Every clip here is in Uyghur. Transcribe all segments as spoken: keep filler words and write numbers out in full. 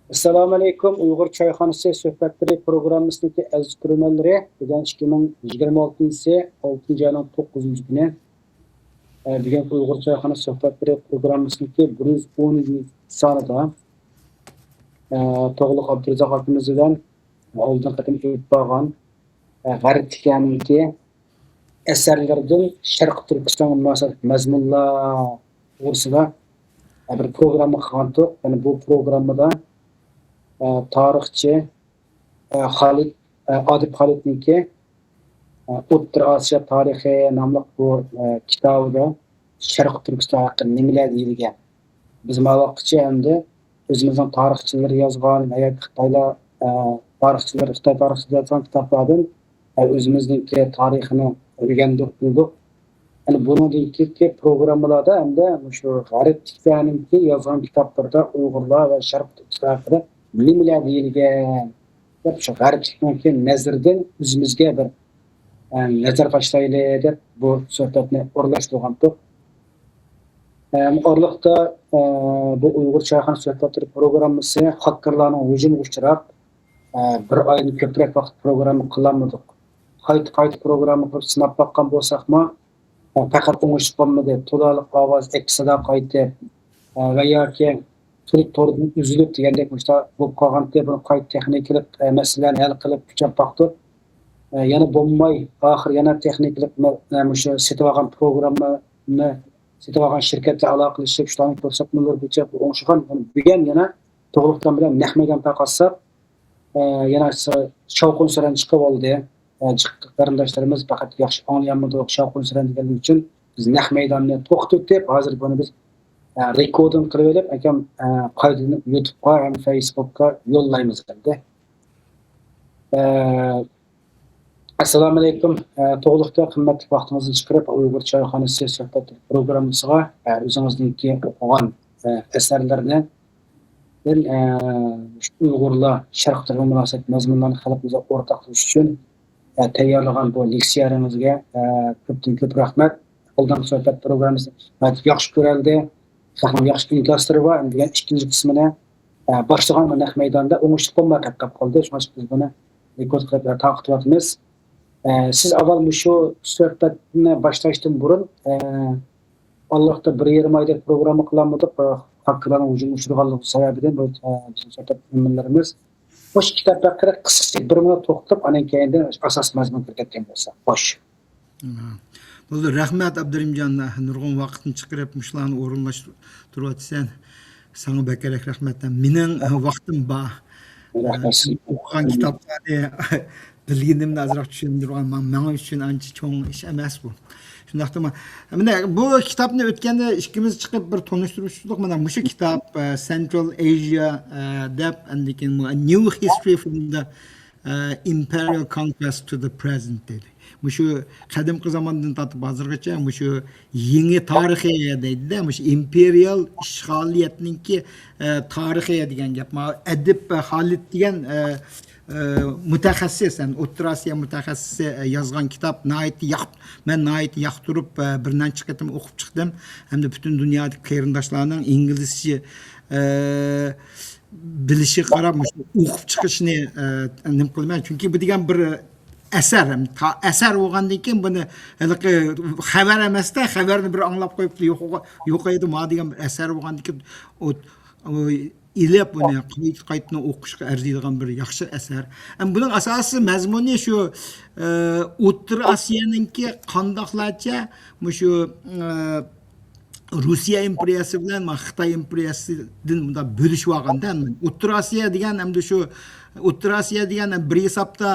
ئەسسالامۇئەلەيكۇم، ئۇيغۇر چايخانىسى سۆھبەتلىرى پروگراممىسىدىكى ئەزىز كۆرۈرمەنلىرى، بۈگۈن ئىككى مىڭ يىگىرمە ئالتىنچى يىلى ئالتىنچى ئاينىڭ توققۇزىنچى كۈنى. ئە، بۈگۈن ئۇيغۇر چايخانىسى سۆھبەتلىرى پروگراممىسىدىكى بىر يۈز ئونىنچى سانىدا، ئە، توغلۇق ئابدۇرازاق ئاكىمىز بىلەن ئالدىنقى قېتىم ئېلىپ بارغان ئە، غەربتىكىلەرنىڭكى ئەسەرلىرىدىن شەرقىي تۈركىستانغا مۇناسىۋەتلىك مەزمۇنلار توغرىسىدا، ئە، بىر پروگرامما قىلغانتۇق. يەنى بۇ پروگراممىدا، ئە، تارىخچى، ئە، خالىد، ئە، ئادىپ خالىدنىڭكى، ئە، ئوتتۇرا ئاسىيا تارىخى ناملىق بۇ، ئە، كىتابىدا شەرقىي تۈركىستان ھەققىدە نېمىلەر دېيىلگەن؟ بىز ماۋاققىچە ئەمدى ئۆزىمىزنىڭ تارىخچىلىرى يازغان ۋە ياكى خىتايلار، ئە، تارىخچىلىرى، خىتاي تارىخچىلىرى يازغان كىتابلاردىن، ئە، ئۆزىمىزنىڭكى تارىخىنى ئۆگەندۇق، بىلدۇق. يەنى بۇنىڭدىن كېيىنكى پروگراممىلاردا ئەمدى مۇشۇ غەربتىكىلەرنىڭكى يازغان كىتابلىرىدا ئۇيغۇرلار ۋە شەرقىي تۈركىستان ھەققىدە نېمىلەر دېيىلگەن دەپ، شۇ غەربلىكنىڭكى نەزىرىدىن ئۆزىمىزگە بىر، ئە، نەزەر تاشلايلى دەپ بۇ سۆھبەتنى ئورۇنلاشتۇرغانتۇق. ئەم، ئارىلىقتا، ئە، بۇ ئۇيغۇر چايخانا سۆھبەتلىرى پروگراممىسى خاككېرلارنىڭ ھۇجۇمىغا ئۇچراپ، ئە، بىر ئايدىن كۆپرەك ۋاقىت پروگرامما قىلالمىدۇق. قايتا، قايتا پروگرامما قىلىپ سىناپ باققان بولساقمۇ، ئە، پەقەت ئوڭۇشلۇق بولمىدى. تولالىق ئاۋاز، ئەكس سادا قايتىپ، ئە، ۋە ياكى تۈرك توردىن ئۈزۈلۈپ دېگەندەك مۇشۇنداق بولۇپ قالغانتى. بۇنى قايتا تېخنىكىلىق، ئە، مەسىلىلەرنى ھەل قىلىپ كۈچەپ باقتۇق. ئە، يەنە بولماي، ئاخىر يەنە تېخنىكىلىق مە-، ئە، مۇشۇ سېتىۋالغان پروگراممىنى، سېتىۋالغان شىركەتكە ئالاقىلىشىپ، شۇلارنىڭ كۆرسەتمىلىرى بويىچە بۇ ئوڭشىغان. بۈگۈن يەنە توغرىلىق بىلەن نەق مەيدان تارقاتساق، ئە، يەنە شاۋقۇن سۈرەن چىقىۋالدى. ئە، جىق قېرىنداشلىرىمىز پەقەت ياخشى ئاڭلىيالمىدۇق، شاۋقۇن سۈرەن دېگەنلىكى ئۈچۈن بىز نەق مەيداننى توختىتىپ، ھازىر بۇنى بىز، ئە، رېكوردىنگ قىلىۋېلىپ، ئەكەم، ئە، قايتىدىن يۇتۇبقا ھەم فېيسبۇكقا يوللايمىز ئەمدى. ئە، ئەسسالامۇئەلەيكۇم. ئە، توغرىلىقتا قىممەتلىك ۋاقتىڭىزنى چىقىرىپ، ئۇيغۇر چايخانىسى سۆھبەت پروگراممىسىغا، ئە، ئۆزىڭىزنىڭكى ئوقۇغان، ئە، ئەسەرلەرنى، ئە، ئۇيغۇرلار شەرقىي تۈركىگە مۇناسىۋەتلىك مەزمۇنلارنى خەلقىمىزگە ئورتاقلىشىش ئۈچۈن، ئە، تەييارلىغان بۇ لېكسىيەلىرىڭىزگە، ئە، كۆپتىن كۆپ رەھمەت. ئالدىنقى سۆھبەت پروگراممىسى ناھايىتى ياخشى كۆرۈلدى. خەقنىڭ ياخشى ئىنكاسلىرى بار. ئەمدى دېگەن ئىككىنچى قىسمىنى، ئە، باشلىغان نەق مەيداندا ئوڭۇشلۇق بولماي قېلىپ قالدى. شۇڭا بىز بۇنى رېكورد قىلىپ تارقىتىۋاتىمىز. ئە، سىز ئاۋۋال مۇشۇ سۆھبەتنى باشلاشتىن بۇرۇن، ئە، ئارىلىقتا بىر يېرىم ئايدەك پروگرامما قىلالمىدۇق. ئە، خاككېرلارنىڭ ھۇجۇمغا ئۇچرىغانلىقى سەۋەبىدىن بۇ، ئە، بىزنىڭ سۆھبەت ئۈنۈملىرىمىز. مۇشۇ كىتاب ھەققىدە قىسقىچە بىر مىنۇت توختىلىپ، ئاندىن كېيىن ئاساس مەزمۇنغا كىرىپ كەتكەن بولساق. خوش. ھە. بولدى، رەھمەت ئابدۇرېھىمجان، نۇرغۇن ۋاقىتنى چىقىرىپ مۇشۇلارنى ئورۇنلاشتۇرۇۋاتىسەن. ساڭا بەكرەك رەھمەت. مېنىڭ، ئە، ۋاقتىم بار. رەھمەت. ئە، سىز ئوقۇغان كىتابلارنى بىلگىنىمنى ئازراق چۈشەندۈرۈۋالماڭ. ماڭا ئۈچۈن ئانچە چوڭ ئىش ئەمەس بۇ. شۇنداقتىمۇ؟ مانا بۇ كىتابنى ئۆتكەندە ئىككىمىز چىقىپ بىر تونۇشتۇرۇشتۇق. مانا مۇشۇ كىتاب، ئە، Central Asia، ئە، دەپ، ئاندىن كېيىن بۇ New History from the، ئە، Imperial Conquest to the Present دەيدۇ. مۇشۇ قەدىمكى زاماندىن تارتىپ ھازىرغىچە مۇشۇ يېڭى تارىخى دەيدۇ-دە، مۇشۇ ئىمپېرىيال ئىشغالىيەتنىڭكى، ئە، تارىخى دېگەن گەپ. ماۋۇ ئەدىب خالىد دېگەن، ئە، ئە، مۇتەخەسسىس، يەنى ئوتتۇرا ئاسىيا مۇتەخەسسىسى، ئە، يازغان كىتاب ناھايىتى ياق-، مەن ناھايىتى ياقتۇرۇپ، ئە، بىر نەچچە قېتىم ئوقۇپ چىقتىم. ھەمدە پۈتۈن دۇنيادىكى قېرىنداشلارنىڭ ئىنگلىزچە، ئە، بىلىشىگە قاراپ مۇشۇ ئوقۇپ چىقىشنى، ئە، نېمە قىلىمەن. چۈنكى بۇ دېگەن بىر ئەسەر، تا-، ئەسەر بولغاندىن كېيىن بۇنى ھېلىقى خەۋەر ئەمەستە، خەۋەرنى بىر ئاڭلاپ قويۇپ يوق-، يوقايدۇ. مانا دېگەن بىر ئەسەر بولغاندىن كېيىن ئۇ، ئۇ ئېلىپ ئۇنى قايتا-، قايتىدىن ئوقۇشقا ئەرزىيدىغان بىر ياخشى ئەسەر. ئەمما بۇنىڭ ئاساسىي مەزمۇنى شۇ، ئە، ئوتتۇرا ئاسىيانىڭكى قانداقلارچە مۇشۇ، ئە، روسىيە ئىمپېرىيەسى بىلەن مانا خىتاي ئىمپېرىيەسىدىن مۇنداق بۆلۈشۈپ ئالغاندا، ئوتتۇرا ئاسىيا دېگەن ئەمدى شۇ، ئوتتۇرا ئاسىيا دېگەن بىر ھېسابتا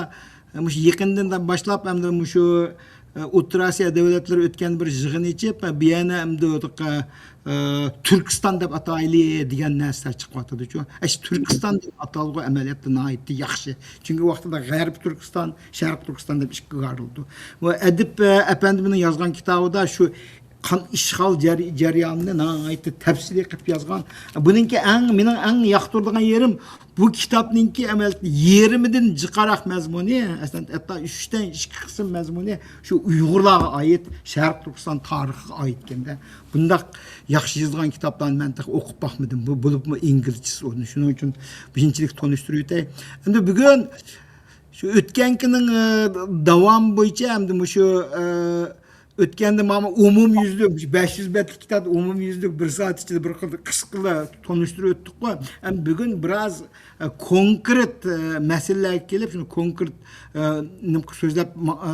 مۇشۇ يېقىندىن باشلاپ ئەمدى مۇشۇ، ئە، ئوتتۇرا ئاسىيا دۆلەتلىرى ئۆتكەن بىر يىغىن ئېچىپ، بۇ يەنە ئەمدى، ئە، تۈركىستان دەپ ئاتايلى دېگەن نەرسىلەر چىقىۋاتىدۇچۇ. ئەش، تۈركىستان دەپ ئاتالغۇ ئەمەلىيەتتە ناھايىتى ياخشى. چۈنكى ۋاقتىدا غەربىي تۈركىستان، شەرقىي تۈركىستان دەپ ئىككىگە ئايرىلىدۇ. ۋە ئەدىب، ئە، ئەپەندىمنىڭ يازغان كىتابىدا شۇ قان ئىشغال جەر-، جەريانىنى ناھايىتى تەپسىلىي قىلىپ يازغان. بۇنىڭكى ئەڭ، مېنىڭ ئەڭ ياقتۇرىدىغان يېرىم، بۇ كىتابنىڭكى ئەمەلىيەتتە يېرىمىدىن جىقراق مەزمۇنى، ئەسلىدە ھەتتا ئۈچتىن ئىككى قىسىم مەزمۇنى شۇ ئۇيغۇرلارغا ئائىت، شەرقىي تۈركىستان تارىخىغا ئائىت ئىكەن-دە. بۇنداق ياخشى يېزىلغان كىتابلارنى مەن تېخى ئوقۇپ باقمىدىم. بۇ، بولۇپمۇ ئىنگلىزچىسى ئۇنى. شۇنىڭ ئۈچۈن بىرىنچىلىك تونۇشتۇرۇۋېتەي. ئەمدى بۈگۈن شۇ ئۆتكەنكىنىڭ، ئە، داۋامى بويىچە ئەمدى مۇشۇ، ئە، ئۆتكەندە مانا ئومۇميۈزلۈك، بەش يۈز بەتلىك كىتابنى ئومۇميۈزلۈك بىر سائەت ئىچىدە بىر قىسقىلا تونۇشتۇرۇپ ئۆتتۇققۇ. ئەمدى بۈگۈن بىراز، ئە، كونكرېت، ئە، مەسىلىلەرگە كېلىپ، شۇنى كونكرېت، ئە، نېمە قىلىپ سۆزلەپ، ما-، ئە،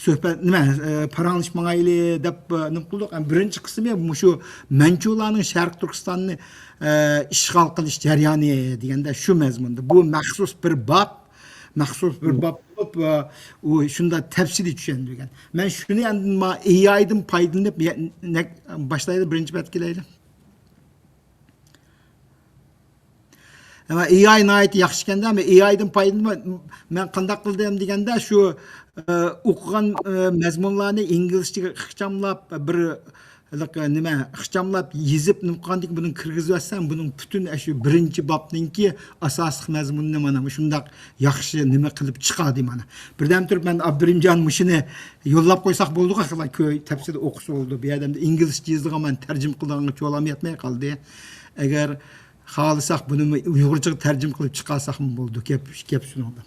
سۆھبەت، نېمە، ئە، پاراڭلىشىپ ماڭايلى دەپ، ئە، نېمە قىلدۇق. ئەمدى بىرىنچى قىسمى مۇشۇ مەنچۇلارنىڭ شەرقىي تۈركىستاننى، ئە، ئىشغال قىلىش جەريانى دېگەندە شۇ مەزمۇندا. بۇ مەخسۇس بىر باب، مەخسۇس بىر باب بولۇپ، ئە، ئۇ شۇنداق تەپسىلىي چۈشەندۈرگەن. مەن شۇنى ئەمدى ما-، ئېي ئايدىن پايدىلىنىپ، يە-، نەك-، باشلايلى، بىرىنچى بەتكە كېلەيلى. ئەمما ئېي ئاي ناھايىتى ياخشى ئىكەن-دە، ئەمما ئېي ئايدىن پايدىلىنىپ مەن قانداق قىلدىم دېگەندە، شۇ، ئە، ئوقۇغان، ئە، مەزمۇنلارنى ئىنگلىزچىگە ئىخچاملاپ، بىر، نېمە، ئىخچاملاپ يېزىپ، نېمە قىلغاندىن كېيىن بۇنى كىرگۈزۈۋەتسەم، بۇنىڭ پۈتۈن شۇ بىرىنچى بابنىڭكى ئاساسلىق مەزمۇنىنى مانا مۇشۇنداق ياخشى نېمە قىلىپ چىقاردى مانا. بىردەم تۇرۇپ مەن ئابدۇرېھىمجان مۇشۇنى يوللاپ قويساق بولىدىغۇ، خىلا كۆي تەپسىلىي ئوقۇسا بولىدۇ. بۇ يەردە ئىنگلىزچە يېزىلغان، مەن تەرجىمە قىلىدىغانغا چولام يەتمەي قالدى. ئەگەر خالىساق بۇنىمۇ ئۇيغۇرچىغا تەرجىمە قىلىپ چىقارساقمۇ بولىدۇ. گەپ، گەپ شۇنىڭدا.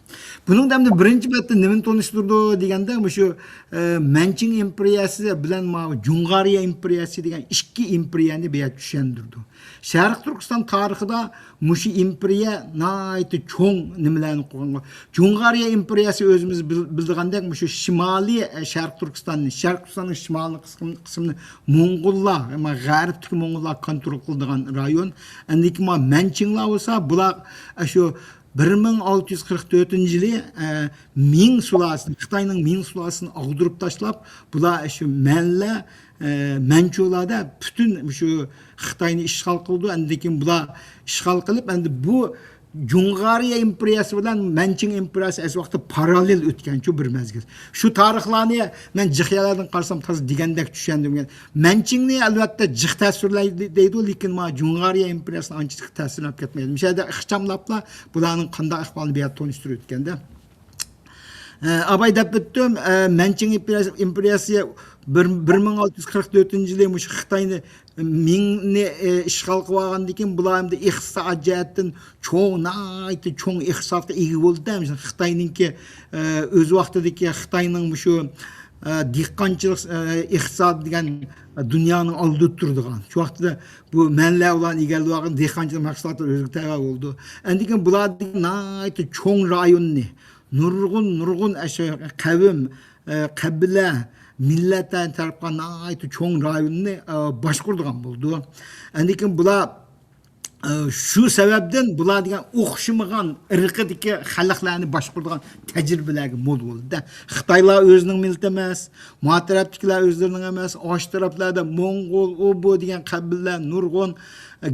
بۇنىڭدا ئەمدى بىرىنچى بەتتە نېمىنى تونۇشتۇرىدۇ دېگەندە، مۇشۇ، ئە، مەنچىڭ ئىمپېرىيەسى بىلەن ماۋۇ جۇڭغارىيە ئىمپېرىيەسى دېگەن ئىككى ئىمپېرىيەنى بۇ يەردە چۈشەندۈرىدۇ. شەرقىي تۈركىستان تارىخىدا مۇشۇ ئىمپېرىيە ناھايىتى چوڭ نېمىلەرنى قۇرغان. جۇڭغارىيە ئىمپېرىيەسى ئۆزىمىز بىل-، بىلىدىغاندەك، مۇشۇ شىمالىي، ئە، شەرقىي تۈركىستاننى، شەرقىي تۈركىستاننىڭ شىمالىي قىسمى، قىسمىنى موڭغۇللار، ما، غەربتىكى موڭغۇللار كونترول قىلىدىغان رايون. ئەندىكىن ما مەنچىڭلار بولسا، بۇلار، ئە، شۇ بىر مىڭ ئالتە يۈز قىرىق تۆتىنچى يىلى، ئە، مىڭ سۇلالىسىنى، خىتاينىڭ مىڭ سۇلالىسىنى ئاغدۇرۇپ تاشلاپ، بۇلار شۇ مەنلەر، ئە، مەنچۇلاردا پۈتۈن شۇ خىتاينى ئىشغال قىلىدۇ. ئەندىن كېيىن بۇلار ئىشغال قىلىپ، ئەمدى بۇ جۇڭغارىيە ئىمپېرىيەسى بىلەن مەنچىڭ ئىمپېرىيەسى ئەينى ۋاقىتتا پاراللېل ئۆتكەنچۇ بىر مەزگىل. شۇ تارىخلارنى مەن جىق يەرلەردىن قارىسام تازا دېگەندەك چۈشەندۈرمىگەن. مەنچىڭنى ئەلۋەتتە جىق تەسۋىرلەيدۇ، لېكىن ما جۇڭغارىيە ئىمپېرىيەسىنى ئانچە جىق تەسۋىرلەپ كەتمەيدۇ. مۇشۇ يەردە ئىخچاملاپلا بۇلارنىڭ قانداق ئەھۋالىنى بۇ يەردە تونۇشتۇرۇپ ئۆتكەندە. ئە، ئاباي دەپ ئۆتتۈم، ئە، مەنچىڭ ئىمپېرىيەسى، ئىمپېرىيەسى بىر، بىر مىڭ ئالتە يۈز قىرىق تۆتىنچى يىلى مۇشۇ خىتاينى، مىڭنى، ئە، ئىشغال قىلىۋالغاندىن كېيىن، بۇلار ئەمدى ئىقتىساد جەھەتتىن چوڭ، ناھايىتى چوڭ ئىقتىسادقا ئىگە بولدى. خىتاينىڭكى، ئە، ئۆز ۋاقتىدىكى خىتاينىڭ مۇشۇ، ئە، دېھقانچىلىق، ئە، ئىقتىسادى دېگەن دۇنيانىڭ ئالدىدا تۇرىدىغان. شۇ ۋاقتىدا بۇ مەنلەر ئۇلارنى ئىگىلىۋالغان دېھقانچىلىق مەھسۇلاتلىرى ئۆزىگە تەۋە بولىدۇ. ئەندىن كېيىن بۇلار دېگەن ناھايىتى چوڭ رايوننى، نۇرغۇن، نۇرغۇن ئەشە-، قەۋم، ئە، قەبىلە، مىللەتلەرنى تەرەپ قىلغان ناھايىتى چوڭ رايوننى، ئە، باشقۇرىدىغان بولىدۇ. ئەندىن كېيىن بۇلار، ئە، شۇ سەۋەبتىن بۇلار دېگەن ئوخشىمىغان ئىرقىدىكى خەلقلەرنى باشقۇرىدىغان تەجرىبىلەرگە مول بولدى. خىتايلار ئۆزىنىڭ مىللىتى ئەمەس، ما تەرەپتىكىلەر ئۆزلىرىنىڭ ئەمەس، ئاشۇ تەرەپلەردە موڭغۇل، ئۇ بۇ دېگەن قەبىلىلەر نۇرغۇن.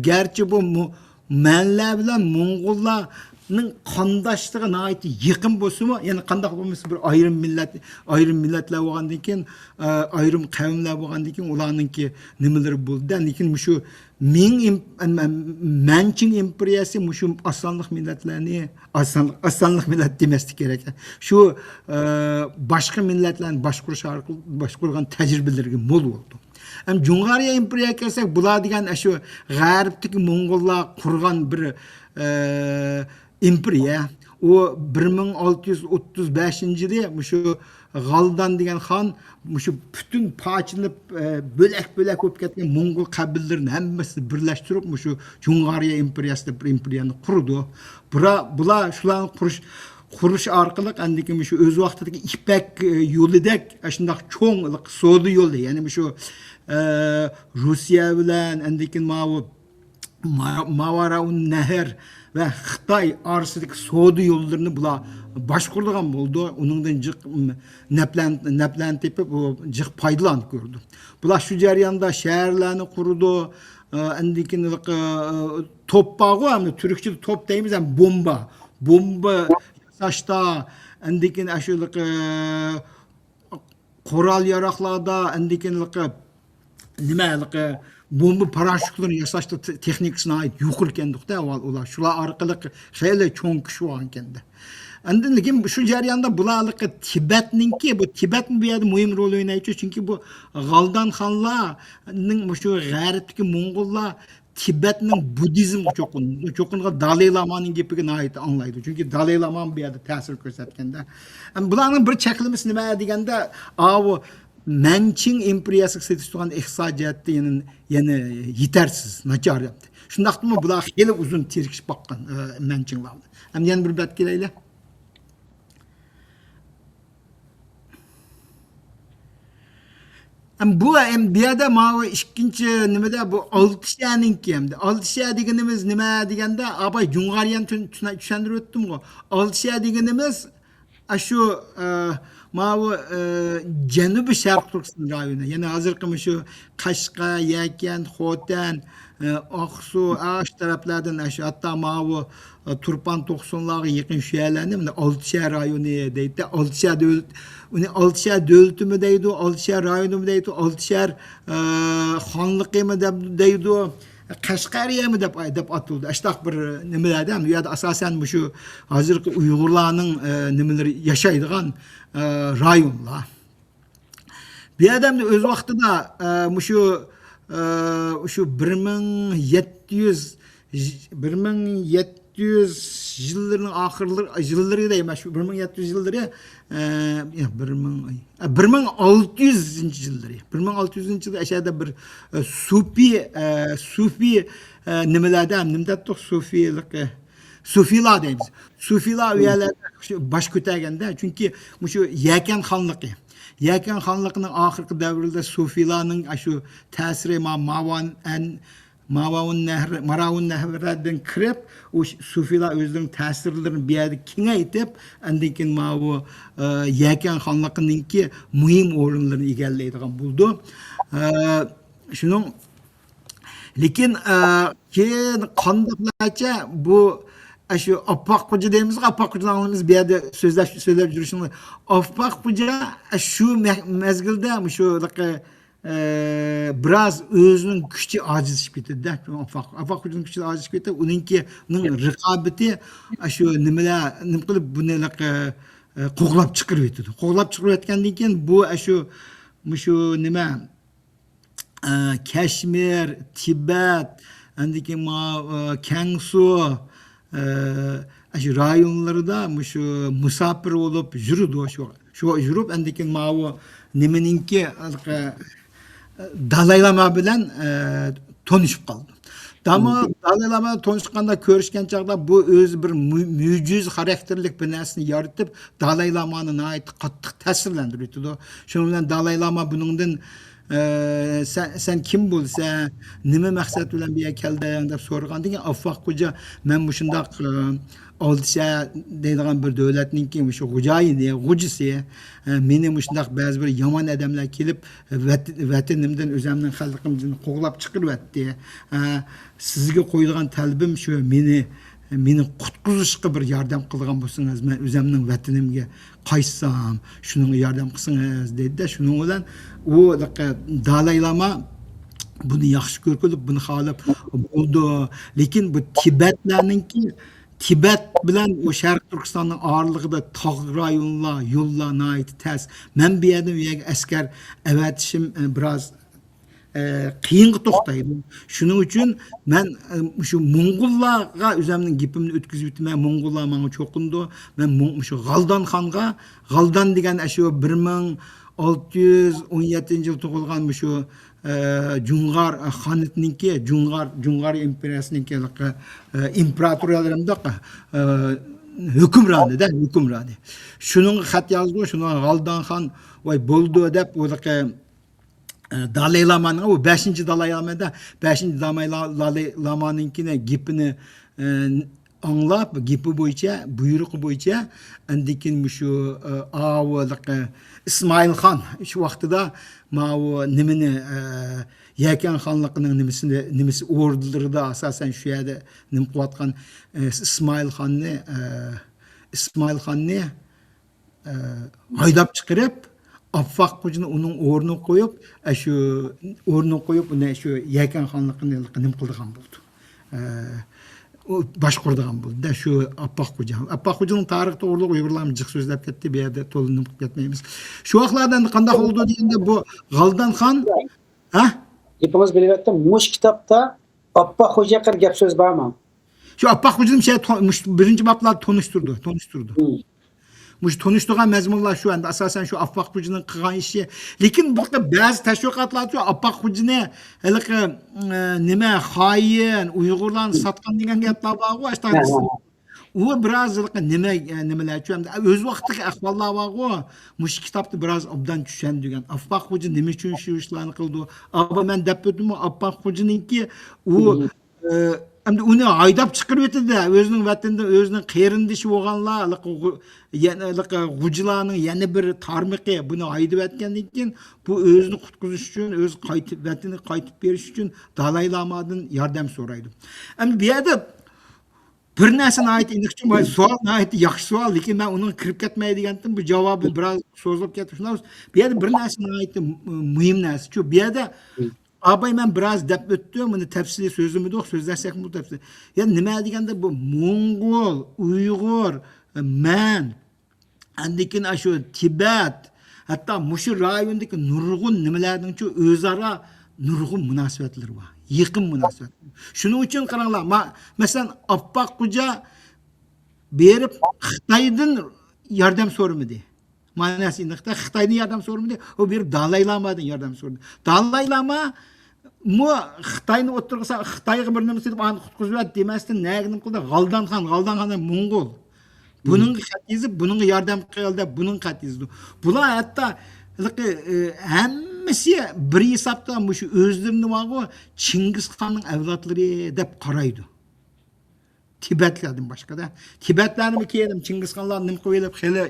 گەرچە بۇ مۇ-، مەنلەر بىلەن موڭغۇللارنىڭ قانداشلىقى ناھايىتى يېقىن بولسىمۇ، يەنە قانداق بولمىسا بىر ئايرىم مىللەت، ئايرىم مىللەتلەر بولغاندىن كېيىن، ئە، ئايرىم قەۋملەر بولغاندىن كېيىن ئۇلارنىڭكى نېمىلىرى بولدى. لېكىن مۇشۇ مىڭ ئىم-، ئەم-، ئەم-، مەنچىڭ ئىمپېرىيەسى مۇشۇ ئاسانلىق مىللەتلەرنى، ئاسانلىق، ئاسانلىق مىللەت دېمەسلىك كېرەك. شۇ، ئە، باشقا مىللەتلەرنى باشقۇرۇش ئارقىلىق، باشقۇرغان تەجرىبىلىرىگە مول بولدى. ئەمما جۇڭغارىيە ئىمپېرىيەگە كەلسەك، بۇلار دېگەن ئاشۇ غەربتىكى موڭغۇللار قۇرغان بىر، ئە، ئىمپېرىيە. ئۇ بىر مىڭ ئالتە يۈز ئوتتۇز بەشىنچى يىلى مۇشۇ غالدان دېگەن خان مۇشۇ پۈتۈن پارچىلىنىپ، ئە، بۆلەك-بۆلەك بولۇپ كەتكەن موڭغۇل قەبىلىلىرىنى ھەممىسىنى بىرلەشتۈرۈپ، مۇشۇ جۇڭغارىيە ئىمپېرىيەسى دەپ بىر ئىمپېرىيەنى قۇرىدۇ. بۇرا-، بۇلار شۇلارنى قۇرۇش، قۇرۇش ئارقىلىق ئاندىن كېيىن مۇشۇ ئۆز ۋاقتىدىكى يىپەك، ئە، يولىدەك ئاشۇنداق چوڭ سودا يولى، يەنى مۇشۇ، ئە، روسىيە بىلەن ئاندىن كېيىن ماۋۇ ما-، ماۋاراۇن نەھر ۋە خىتاي ئارىسىدىكى سودا يوللىرىنى بۇلار باشقۇرىدىغان بولىدۇ. ئۇنىڭدىن جىق، م، نەپلەن-، نەپلەرنى تېپىپ، ئۇ جىق پايدىلارنى كۆرىدۇ. بۇلار شۇ جەرياندا شەھەرلەرنى قۇرىدۇ. ئە، ئاندىن كېيىن، ئە، توپ بارغۇ، ئەمدى تۈركچىدە توپ دەيمىز، ئەمدى بومبا. بومبا ياساشتا، ئاندىن كېيىن ئاشۇ، ئە، قورال ياراغلاردا، ئاندىن كېيىن، ئە، نېمە ھېلىقى بومبا پاراشوكلىرىنى ياساشتا ت-، تېخنىكىسى ناھايىتى يۇقىرى ئىكەندۇق-دە ئاۋۋال ئۇلار. شۇلار ئارقىلىق خېلى چوڭ كۈچ بولغان ئىكەن-دە. ئاندىن لېكىن شۇ جەرياندا بۇلار ھېلىقى تىبەتنىڭكى، بۇ تىبەتمۇ بۇ يەردە مۇھىم رول ئوينايدۇ، چۈنكى بۇ غالدان خانلارنىڭ مۇشۇ غەربتىكى موڭغۇللار تىبەتنىڭ بۇددىزمغا چوقۇن-، چوقۇنغان دالەي لامانىڭ گېپىگە ناھايىتى ئاڭلايدۇ. چۈنكى دالەي لامامۇ بۇ يەردە تەسىر كۆرسەتكەندە. ئەم، بۇلارنىڭ بىر چەكلىمىسى نېمە دېگەندە، ئاۋۇ مەنچىڭ ئىمپېرىيەسىگە سېتىشىدىغان ئىقتىساد جەھەتتە يەنە، يەنە يېتەرسىز، ناچار. شۇنداقتىمۇ بۇلار خېلى ئۇزۇن تىركىشىپ باققان، ئە، مەنچىڭلار بىلەن. ئەمدى يەنە بىر بەتكە كېلەيلى. ئەم، بۇ، ئەم، بۇ يەردە ماۋۇ ئىككىنچى نېمىدە بۇ ئالتە شەنىڭكى ئەمدى. ئالتە شە دېگىنىمىز نېمە دېگەندە، ئاباي جۇڭغاريەن چۈشەندۈرۈپ ئۆتتۈمغۇ. ئالتە شە دېگىنىمىز ئاشۇ، ئە، ماۋۇ، ئە، جەنۇبىي شەرقىي تۈركىستان رايونى، يەنى ھازىرقى مۇشۇ قەشقەر، يەكەن، خوتەن، ئە، ئاقسۇ، ئاشۇ تەرەپلەردىن، ئاشۇ ھەتتا ماۋۇ، ئە، تۇرپان توقسۇنلارغا يېقىن شۇ يەرلەرنى مانا ئالتە شەھەر رايونى دەيدۇ. ئالتە شەھەر دۆلىتى، ئۇنى ئالتە شەھەر دۆلىتىمۇ دەيدۇ، ئالتە شەھەر رايونىمۇ دەيدۇ، ئالتە شەھەر، ئە، خانلىقىمۇ دەپ دەيدۇ. قەشقەرىيەمۇ دەپ، دەپ ئاتىلىدۇ. ئاشۇنداق بىر نېمىلەردە، ئەمدى ئۇ يەردە ئاساسەن مۇشۇ ھازىرقى ئۇيغۇرلارنىڭ، ئە، نېمىلىرى ياشايدىغان، ئە، رايونلار. بۇ يەردە ئەمدى ئۆز ۋاقتىدا، ئە، مۇشۇ، ئە، شۇ بىر مىڭ يەتتە يۈز، بىر مىڭ يەتتە يۈز يىللىرىنىڭ ئاخىرلىرى، يىللىرى دەيمەن، شۇ بىر مىڭ يەتتە يۈز يىللىرى، ئە، ياق، بىر مىڭ، ئە، بىر مىڭ ئالتە يۈزىنچى يىللىرى، بىر مىڭ ئالتە يۈزىنچى يىلدا ئەشەدە بىر، ئە، سۇپى، ئە، سۇپى، ئە، نېمىلەردە، نېمە دەپتۇق، سۇفىلىق، ئە، سۇفىلار دەيمىز. سۇفىلار ئۇ يەرلەردە شۇ باش كۆتەرگەندە، چۈنكى مۇشۇ يەكەن خانلىقى، يەكەن خانلىقىنىڭ ئاخىرقى دەۋرىدە سۇفىلارنىڭ ئاشۇ تەسىرى ما-، ماۋان ئەن-، ماۋاۋۇن نەھر، ماراۋۇن نەھرەدىن كىرىپ، ئۇ ش-، سۇفىلار ئۆزلىرىنىڭ تەسىرلىرىنى بۇ يەردە كېڭەيتىپ، ئاندىن كېيىن ماۋۇ، ئە، يەكەن خانلىقىنىڭكى مۇھىم ئورۇنلىرىنى ئىگىلەيدىغان بولىدۇ. ئە، شۇنىڭ، لېكىن، ئە، كېيىن قانداقلارچە بۇ، ئە، شۇ ئاپپاق خوجا دەيمىزغۇ، ئاپپاق خوجىنى ئاڭلىمىز، بۇ يەردە سۆزلەپ، سۆزلەپ يۈرۈشىڭىز. ئاپپاق خوجا، ئە، شۇ مە-، مەزگىلدە مۇشۇ، ئە، بىراز ئۆزىنىڭ كۈچى ئاجىزلىشىپ كېتىدۇ-دە. ئاپپاق، ئاپپاق خوجىنىڭ كۈچى ئاجىزلىشىپ كېتىپ، ئۇنىڭكى، ئۇنىڭ رىقابىتى، ئە، شۇ نېمىلەر، نېمە قىلىپ بۇنى، ئە، قوغلاپ چىقىرىۋېتىدۇ. قوغلاپ چىقىرىۋەتكەندىن كېيىن بۇ، ئە، شۇ، مۇشۇ نېمە، ئە، كەشمىر، تىبەت، ئاندىن كېيىن ما-، ئە، كەڭسۇ، ئە، ئاشۇ رايونلىرىدا مۇشۇ مۇساپىر بولۇپ يۈرىدۇ. شۇ، شۇ يۈرۈپ، ئاندىن كېيىن ماۋۇ نېمىنىڭكى، ئە، دالاي لاما بىلەن، ئە، تونۇشۇپ قالىدۇ. داما-، دالاي لاما بىلەن تونۇشقاندا، كۆرۈشكەن چاغدا بۇ ئۆزى بىر مۇ-، مۆجىزە خاراكتېرلىك بىر نەرسىنى يارىتىپ، دالاي لامانى ناھايىتى قاتتىق تەسىرلەندۈرۈۋېتىدۇ. شۇنىڭ بىلەن دالاي لاما بۇنىڭدىن، ئە، سەن، سەن كىم بولىسەن، نېمە مەقسەت بىلەن بۇ يەرگە كەلدىڭ دەپ سورىغاندىن كېيىن، ئاپپاق خوجا، مەن مۇشۇنداق، ئە، ئالتە شەھەر دەيدىغان بىر دۆلەتنىڭكى مۇشۇ خوجايىنى، خوجىسى، ئە، مېنى مۇشۇنداق بەزى بىر يامان ئادەملەر كېلىپ، ۋەت-، ۋەتىنىمدىن، ئۆزەمنىڭ خەلقىمدىن قوغلاپ چىقىرىۋەتتى. ئە، سىزگە قويىدىغان تەلىپىم شۇ، مېنى، مېنى قۇتقۇزۇشقا بىر ياردەم قىلىدىغان بولسىڭىز، مەن ئۆزەمنىڭ ۋەتىنىمگە قايتسام، شۇنىڭغا ياردەم قىلسىڭىز، دېدى-دە. شۇنىڭ بىلەن ئۇ دالاي لاما بۇنى ياخشى كۆرۈپ، بۇنى خالاپ بولىدۇ. لېكىن بۇ تىبەتلەرنىڭكى، تىبەت بىلەن ئۇ شەرقىي تۈركىستاننىڭ ئارىلىقىدا تاغ رايونلار، يوللار ناھايىتى تەس. مەن بۇ يەردىن ئۇ يەرگە ئەسكەر ئەۋەتىشىم، ئە، بىراز ئە، قىيىنغا توختايدۇ. شۇنىڭ ئۈچۈن مەن، ئە، مۇشۇ موڭغۇللارغا ئۆزەمنىڭ گېپىمنى ئۆتكۈزۈۋېتىمەن. موڭغۇللار ماڭا چوقۇنىدۇ. مەن موڭ-، مۇشۇ غالدان خانغا، غالدان دېگەن ئاشۇ بىر مىڭ ئالتە يۈز ئون يەتتىنچى يىل تۇغۇلغان مۇشۇ، ئە، جۇڭغار خانىتىنىڭكى، جۇڭغار، جۇڭغار ئىمپېرىيەسىنىڭكى، ئە، ئىمپېراتورى دېمەمدۇق، ئە، ھۆكۈمرانى-دە، ھۆكۈمرانى. شۇنىڭغا خەت يازدۇق، شۇنىڭغا غالدان خان، ۋاي، بولدى دەپ، ئۇ ئە، دالاي لامانىڭ، ئۇ بەشىنچى دالاي لامادا، بەشىنچى دالاي لا-، لالاي لامانىڭكىنى گېپىنى، ئە، ئاڭلاپ، گېپى بويىچە، بۇيرۇقى بويىچە، ئاندىن كېيىن مۇشۇ، ئە، ئاۋۇ، ئە، ئىسمائىل خان شۇ ۋاقتىدا ماۋۇ نېمىنى، ئە، يەكەن خانلىقىنىڭ نېمىسىنى، نېمىسى ئوردىلىرىدا ئاساسەن شۇ يەردە نېمە قىلىۋاتقان، ئە، ئىسمائىل خاننى، ئە، ئىسمائىل خاننى ئە، ھايداپ چىقىرىپ، ئاپپاق خوجىنى ئۇنىڭ ئورنىغا قويۇپ، ئە، شۇ ئورنىغا قويۇپ، ئۇنى شۇ يەكەن خانلىقىنى نېمە قىلىدىغان بولدى. ئە، ئۇ باشقۇرىدىغان بولدى-دە، شۇ ئاپپاق خوجا. ئاپپاق خوجىنىڭ تارىخى توغرىلىق ئۇيغۇرلارمۇ جىق سۆزلەپ كەتتى، بۇ يەردە تولا نېمە قىلىپ كەتمەيمىز. شۇ ۋاقىتلاردا ئەمدى قانداق بولدى دېگەندە، بۇ غالدان خان، ھە؟ گېپىڭىز بېرىۋەتتىم. مۇشۇ كىتابتا ئاپپاق خوجا ھەققىدە گەپ سۆز بارمۇ؟ شۇ ئاپپاق خوجىنى شۇ تو-، مۇشۇ بىرىنچى بابلاردا تونۇشتۇردى، تونۇشتۇردى. مم. مۇشۇ تونۇشتۇرغان مەزمۇنلار شۇ ئەمدى ئاساسەن شۇ ئاپپاق خوجىنىڭ قىلغان ئىشى. لېكىن بۇ يەردە بەزى تەشۋىقاتلاردا شۇ ئاپپاق خوجىنى ھېلىقى، ئە، نېمە، خائىن، ئۇيغۇرلارنى ساتقان دېگەن گەپلەر بارغۇ، ئاشۇنداق. ھە، ھە، ھە. ئۇ بىراز ھېلىقى نېمە، ئە، نېمىلەرچۇ ئەمدى ئۆز ۋاقتىدىكى ئەھۋاللار بارغۇ، مۇشۇ كىتابتا بىراز ئوبدان چۈشەندۈرگەن. ئاپپاق خوجا نېمە ئۈچۈن شۇ ئىشلارنى قىلىدۇ؟ ئاۋۋال مەن دەپ ئۆتتۈممۇ، ئاپپاق خوجىنىڭكى ئۇ، ئە، ئەمدى ئۇنى ھايداپ چىقىرىۋېتىدۇ، ئۆزىنىڭ ۋەتىنىدىن ئۆزىنىڭ قېرىندىشى بولغانلار، ھېلىقى غۇ-، يەنە ھېلىقى غوجىلارنىڭ يەنە بىر تارمىقى بۇنى ھايدىۋەتكەندىن كېيىن، بۇ ئۆزىنى قۇتقۇزۇش ئۈچۈن، ئۆزى قايتىپ، ۋەتىنىگە قايتىپ بېرىش ئۈچۈن دالاي لامادىن ياردەم سورايدۇ. ئەمدى بۇ يەردە بىر نەرسە ناھايىتى ئېنىقچۇ، بۇ سوئال ناھايىتى ياخشى سوئال، لېكىن مەن ئۇنىڭغا كىرىپ كەتمەي دېگەنتىم، بۇ جاۋابى بىراز سوزۇلۇپ كەتتى. شۇنداق بولسا، بۇ يەردە بىر نەرسە ناھايىتى مۇ-، مۇھىم نەرسىچۇ. بۇ يەردە ئاباي مەن بىراز دەپ ئۆتتۈم، بۇنى تەپسىلىي سۆزلىمىدۇق، سۆزلەشسەكمۇ تەپسىلىي. يا نېمە دېگەندە بۇ موڭغۇل، ئۇيغۇر، مەن، ئاندىن كېيىن ئاشۇ تىبەت، ھەتتا مۇشۇ رايوندىكى نۇرغۇن نېمىلەرنىڭچۇ ئۆزئارا نۇرغۇن مۇناسىۋەتلىرى بار. يېقىن مۇناسىۋەت. شۇنىڭ ئۈچۈن قاراڭلار، ما-، مەسىلەن، ئاپپاق خوجا بېرىپ خىتايدىن ياردەم سورىمىدى. مەنىسى ئېنىقتا خىتايدىن ياردەم سورىمىدى، ئۇ بېرىپ دالاي لامادىن ياردەم سورىدى. دالاي لامامۇ خىتاينى ئوتتۇرىغا سا-، خىتايغا بىر نېمە سېلىپ، ئانى قۇتقۇزۇۋەت دېمەستىن، نەگە نېمە قىلدى؟ غالدان خان، غالدان خان موڭغۇل. بۇنىڭغا خەت يېزىپ، بۇنىڭغا ياردەم قىل دەپ، بۇنىڭغا خەت يېزىدۇ. بۇلار ھەتتا ھېلىقى، ئى، ھەممىسى بىر ھېسابتا مۇشۇ ئۆزلىرىنى بارغۇ، چىڭگىزخاننىڭ ئەۋلادلىرى دەپ قارايدۇ. تىبەتلەردىن باشقىدا. تىبەتلەرنىمۇ كېيىن چىڭگىزخانلار نېمە قىلىۋېلىپ، خېلى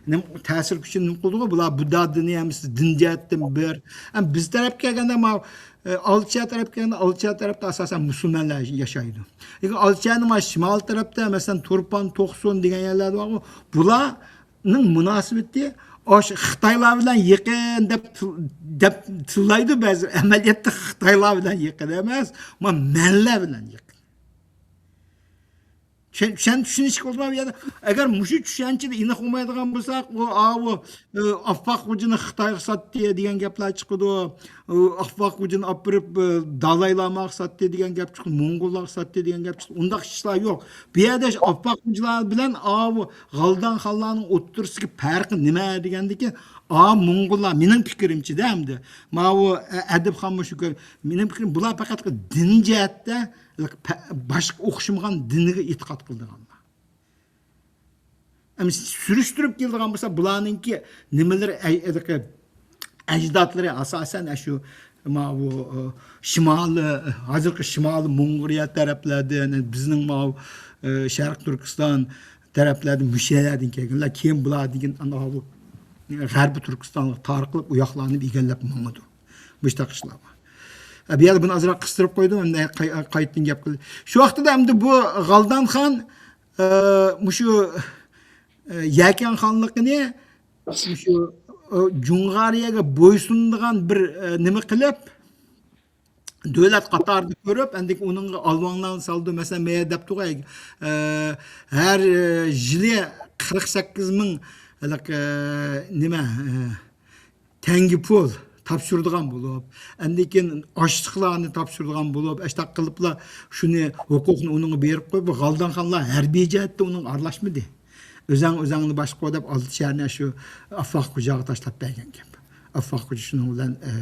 نېمە تەسىر كۈچى نېمە قىلدىغۇ، بۇلار بۇددا دىنى ھەممىسى دىن جەھەتتىن بىر. ھەم بىز تەرەپكە كەلگەندە، ماۋۇ، ئە، ئالچى تەرەپكە كەلگەندە، ئالچى تەرەپتە ئاساسەن مۇسۇلمانلار ياشايدۇ. لېكىن ئالچىنىڭ مانا شىمال تەرەپتە، مەسىلەن، تۇرپان، توقسۇن دېگەن يەرلەر بارغۇ، بۇلارنىڭ مۇناسىۋىتى ئاشۇ خىتايلار بىلەن يېقىن دەپ تىل-، دەپ تىللايدۇ بەزى. ئەمەلىيەتتە خىتايلار بىلەن يېقىن ئەمەس، ما-، مەنلەر بىلەن يېقىن. چۈشەن-، چۈشەن-، چۈشىنىشكە بولىدۇ بۇ يەردە. ئەگەر مۇشۇ چۈشەنچىدە ئېنىق بولمايدىغان بولساق، ئۇ، ئاۋۇ، ئە، ئاپپاق خوجىنى خىتايغا ساتتى دېگەن گەپلەر چىقىدۇ. ئۇ ئاپپاق خوجىنى ئاپىرىپ، ئە، دالاي لاماغا ساتتى دېگەن گەپ چىقىدۇ، موڭغۇللارغا ساتتى دېگەن گەپ چىقىدۇ. ئۇنداق ئىشلار يوق. بۇ يەردە شۇ ئاپپاق خوجىلار بىلەن ئاۋۇ غالدان خانلارنىڭ ئوتتۇرىسىدىكى پەرقى نېمە دېگەندىكىن، ئاۋۇ موڭغۇللار، مېنىڭ پىكرىمچىدە ئەمدى، ماۋۇ، ئە، ئەدىب خانمۇ شۇ كۆ-، مېنىڭ پىكرىم، بۇلار پەقەت دىن جەھەتتە پە-، باشقا ئوخشىمىغان دىنىغا ئېتىقاد قىلىدىغانلار. ئەمدى سۈرۈشتۈرۈپ كېلىدىغان بولسا، بۇلارنىڭكى نېمىلىرى، ئەي-، ئەي-، ئەجدادلىرى ئاساسەن ئاشۇ ماۋۇ، ئە، شىمالىي، ھازىرقى شىمالىي موڭغۇلىيە تەرەپلەردىن، بىزنىڭ ماۋۇ، ئە، شەرقىي تۈركىستان تەرەپلەردىن، مۇشۇ يەرلەردىن كەلگەنلەر. كېيىن بۇلار دېگەن ئانا بۇ غەربىي تۈركىستانغا تارقىلىپ، ئۇ ياقلارنى ئىگىلەپ ماڭىدۇ. مۇشۇنداق ئىشلار بار. ئە، بۇ يەردە بۇنى ئازراق قىستۇرۇپ قويدۇم، ئەمدى قاي-، قايتىدىن گەپ قىلدى. شۇ ۋاقتىدا ئەمدى بۇ غالدان خان، ئە، مۇشۇ، ئە، يەكەن خانلىقىنى مۇشۇ، ئە، جۇڭغارىيەگە بويسۇنىدىغان بىر، ئە، نېمە قىلىپ، دۆلەت قاتارىدا كۆرۈپ، ئەندىكىن ئۇنىڭغا ئالۋاڭلارنى سالدى. مەسىلەن، مەيە دەپتۇغۇ، ئە، ھەر، ئە، يىلى قىرىق سەككىز مىڭ، ھېلىقى، نېمە، ئە، تەڭگە پۇل تاپشۇرىدىغان بولۇپ، ئەندىكىن ئاشلىقلارنى تاپشۇرىدىغان بولۇپ، ئاشتاق قىلىپلا شۇنى، ھوقۇقنى ئۇنىڭغا بېرىپ قويۇپ، بۇ غالدان خانلار ھەربىي جەھەتتە ئۇنىڭغا ئارىلاشمىدى. ئۆزەڭ ئۆزەڭنى باشقۇر دەپ، ئالتە شەھەرنى شۇ ئافاق خوجاغا تاشلاپ بەرگەن گەپ. ئافاق خوجا شۇنىڭ بىلەن، ئە،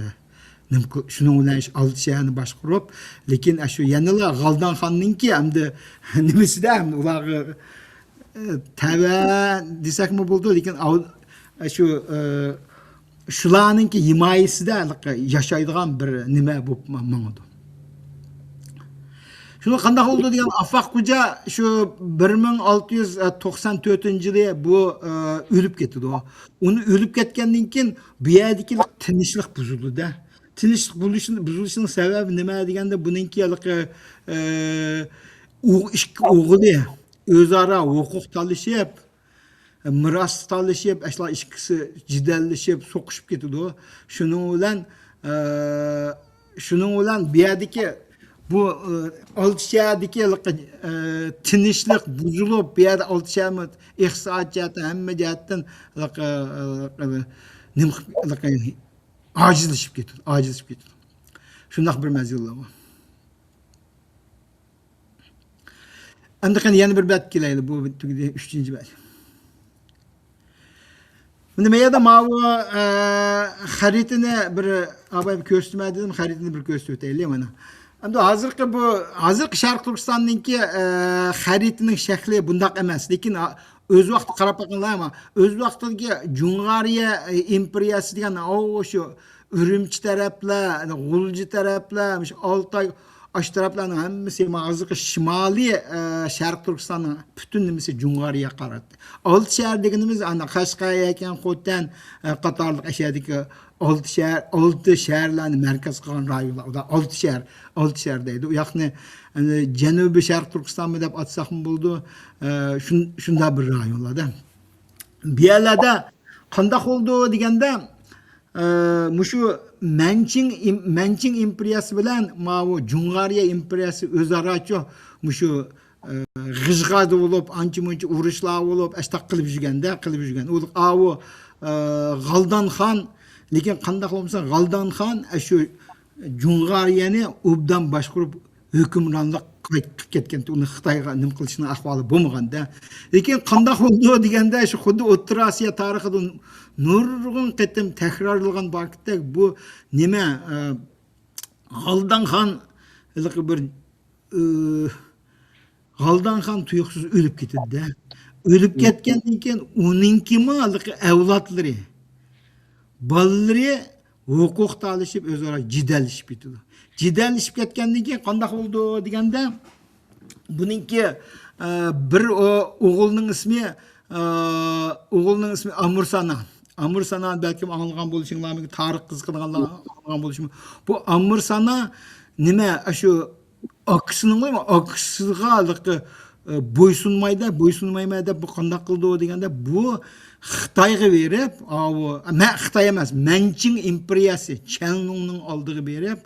نېمە قىل-، شۇنىڭ بىلەن ئالتە شەھەرنى باشقۇرۇپ، لېكىن ئاشۇ يەنىلا غالدان خاننىڭكى ئەمدى نېمىسىدە ئەمدى ئۇلارغا، ئە، تەۋە دېسەكمۇ بولىدۇ، لېكىن ئاۋ-، ئە، شۇ، ئە، شۇلارنىڭكى ھىمايىسىدە ياشايدىغان بىر نېمە بولۇپ ما-، ماڭىدۇ. شۇنىڭ قانداق بولدى دېگەن، ئافاق خوجا شۇ بىر مىڭ ئالتە يۈز توقسان تۆتىنچى يىلى بۇ، ئە، ئۆلۈپ كېتىدۇ. ئۇنى ئۆلۈپ كەتكەندىن كېيىن بۇ يەردىكى تىنچلىق بۇزۇلدى-دە. تىنچلىق بۇزۇلۇشىنىڭ، بۇزۇلۇشىنىڭ سەۋەبى نېمە دېگەندە، بۇنىڭكى ھېلىقى، ئە، ئوغ-، ئىككى ئوغلى ئۆزئارا ھوقۇق تالىشىپ، مىراس تالىشىپ، ئاشۇلار ئىككىسى جېدەللىشىپ، سوقۇشۇپ كېتىدۇ. شۇنىڭ بىلەن، ئە، شۇنىڭ بىلەن بۇ يەردىكى بۇ، ئە، ئالتە شەھەردىكى، ئە، تىنچلىق بۇزۇلۇپ، بۇ يەردە ئالتە شەھەرمۇ ئىقتىساد جەھەتتىن، ھەممە جەھەتتىن، ئە، ئە، نېمە قىلىپ، ئاجىزلىشىپ كېتىدۇ، ئاجىزلىشىپ كېتىدۇ. شۇنداق بىر مەزگىللەر بار. ئەمدى قېنى يەنە بىر بەتكە كېلەيلى. بۇ تۈگىدى، ئۈچىنچى بەت. مانا بۇ يەردە ماۋۇ، ئە، خەرىتىنى بىر، ئاۋاي، كۆرسىتىمەن دېدىم، خەرىتىنى بىر كۆرسىتىپ ئۆتەيلى مانا. ئەمدى ھازىرقى بۇ، ھازىرقى شەرقىي تۈركىستاننىڭكى، ئە، خەرىتىنىڭ شەكلى بۇنداق ئەمەس، لېكىن ھا-، ئۆز ۋاقتى قاراپ باقىڭلار، ئەمما ئۆز ۋاقتىدىكى جۇڭغارىيە، ئە، ئىمپېرىيەسى دېگەن، ئاۋۇ شۇ ئۈرۈمچى تەرەپلەر، غۇلجا تەرەپلەر، مۇشۇ ئالتاي، ئاشۇ تەرەپلەرنىڭ ھەممىسى، مانا ھازىرقى شىمالىي، ئە، شەرقىي تۈركىستاننىڭ پۈتۈن نېمىسى جۇڭغارىيەگە قارىدى. ئالتە شەھەر دېگىنىمىز، ئانا، قەشقەر، يەكەن، خوتەن، ئە، قاتارلىق ئەشيادىكى ئالتە شەھەر، ئالتە شەھەرلەرنى مەركەز قىلغان رايونلار. ئۇلار ئالتە شەھەر، ئالتە شەھەر دەيدۇ. ئۇ ياقنى، ئەنە، جەنۇبىي شەرقىي تۈركىستانمۇ دەپ ئاتىساقمۇ بولىدۇ. ئە، شۇن-، شۇنداق بىر رايونلاردا. بۇ يەرلەردە قانداق بولىدۇ دېگەندە، ئە، مۇشۇ مەنچىڭ ئىم-، مەنچىڭ ئىمپېرىيەسى بىلەن ماۋۇ جۇڭغارىيە ئىمپېرىيەسى ئۆزئارا چۇ، مۇشۇ، ئە، غىژغادا بولۇپ، ئانچە مۇنچە ئۇرۇشلار بولۇپ، ئاشتاق قىلىپ يۈرگەندە، قىلىپ يۈرگەن. ئۇ، ئاۋۇ، ئە، غالدان خان، لېكىن قانداق بولمىسا، غالدان خان، ئە، شۇ جۇڭغارىيەنى ئوبدان باشقۇرۇپ، ھۆكۈمرانلىق قىلىپ كەتكەنتى، ئۇنى خىتايغا نېمە قىلىشنىڭ ئەھۋالى بولمىغاندا. لېكىن قانداق بولىدۇ دېگەندە، شۇ خۇددى ئوتتۇرا ئاسىيا تارىخىدا نۇرغۇن قېتىم تەكرارلىغان باركىتەك، بۇ نېمە، ئە، غالدان خان ھېلىقى بىر، ئە، غالدان خان تۇيۇقسىز ئۆلۈپ كېتىدىدە. ئۆلۈپ كەتكەندىن كېيىن ئۇنىڭكىمۇ ھېلىقى ئەۋلادلىرى، بالىلىرى ھوقۇق تالىشىپ، ئۆزئارا جېدەللىشىپ كېتىدۇ. جېدەللىشىپ كەتكەندىن كېيىن قانداق بولىدۇ دېگەندە، بۇنىڭكى، ئە، بىر ئو-، ئوغۇلنىڭ ئىسمى، ئە، ئوغۇلنىڭ ئىسمى ئامۇرسانا. ئامۇرسانا بەلكىم ئاڭلىغان بولۇشۇڭلار مۇمكىن، تارىخ قىزىقىدىغانلار ئاڭلىغان بولۇشى مۇمكىن. بۇ ئامۇرسانا نېمە، ئاشۇ ئاكىسىنىڭ، ئاكىسىغا ھېلىقى، ئە، بويسۇنمايدۇ، بويسۇنمايمەن دەپ بۇ قانداق قىلىدۇ دېگەندە، بۇ خىتايغا بېرىپ، ئاۋۇ، مە-، خىتاي ئەمەس، مەنچىڭ ئىمپېرىيەسى، چيەنلۇڭنىڭ ئالدىغا بېرىپ،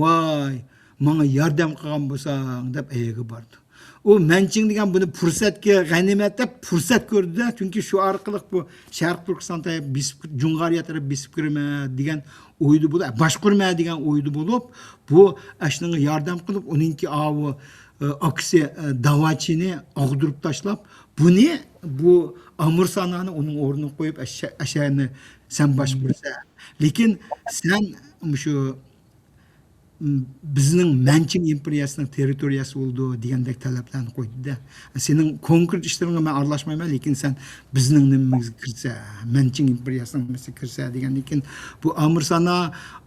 ۋاي، ماڭا ياردەم قىلغان بولساڭ دەپ ئەيگە بارىدۇ. ئۇ مەنچىڭ دېگەن بۇنى پۇرسەتكە، غەنىيمەت دەپ پۇرسەت كۆردى-دە، چۈنكى شۇ ئارقىلىق بۇ شەرقىي تۈركىستان تەرەپ بېسىپ، جۇڭغارىيە تەرەپ بېسىپ كىرىمەن دېگەن ئويدا بولۇپ، باشقۇرىمەن دېگەن ئويدا بولۇپ، بۇ ئاشۇنىڭغا ياردەم قىلىپ، ئۇنىڭكى ئاۋۇ، ئە، ئاكىسى، ئە، داۋاچىنى ئاغدۇرۇپ تاشلاپ، بۇنى، بۇ ئامۇرسانانى ئۇنىڭ ئورنىغا قويۇپ، ئەشە-، ئەشەنى سەن باشقۇرىسەن. لېكىن سەن مۇشۇ، م، بىزنىڭ مەنچىڭ ئىمپېرىيەسىنىڭ تېررىتورىيەسى بولىدۇ دېگەندەك تەلەپلەرنى قويدى-دە. سېنىڭ كونكرېت ئىشلىرىڭغا مەن ئارىلاشمايمەن، لېكىن سەن بىزنىڭ نېمىمىزگە كىرسە، مەنچىڭ ئىمپېرىيەسىنىڭ نېمىسىگە كىرسە دېگەندىن كېيىن، بۇ ئامۇرسانا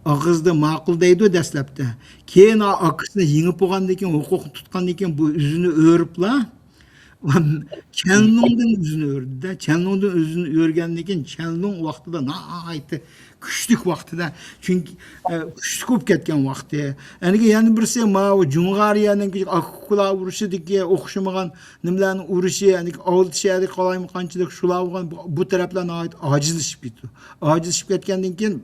ئاغزىدا ماقۇل دەيدۇ دەسلەپتە. كېيىن ئا-، ئاكىسىنى يېڭىپ بولغاندىن كېيىن، ھوقۇقنى تۇتقاندىن كېيىن بۇ ئۆزىنى ئۆرۈپلا، چيەنلۇڭدىن ئۆزىنى ئۆردى-دە، چيەنلۇڭدىن ئۆزىنى ئۆرگەندىن كېيىن، چيەنلۇڭ ۋاقتىدا ناھايىتى كۈچلۈك ۋاقتىدا، چۈنكى، ئە، كۈچلۈك بولۇپ كەتكەن ۋاقتى. ئەنىكى يەنە بىرسى، ماۋۇ جۇڭغارىيەنىڭ ئاكا-ئۇكىلار ئۇرۇشىدىكى ئوخشىمىغان نېمىلەرنىڭ ئۇرۇشى، ئەنىكى ئالتە شەھەردىكى قالايمىقانچىلىق، شۇلار بولغان بۇ، بۇ تەرەپلەر ناھايىتى ئاجىزلىشىپ كېتىدۇ. ئاجىزلىشىپ كەتكەندىن كېيىن،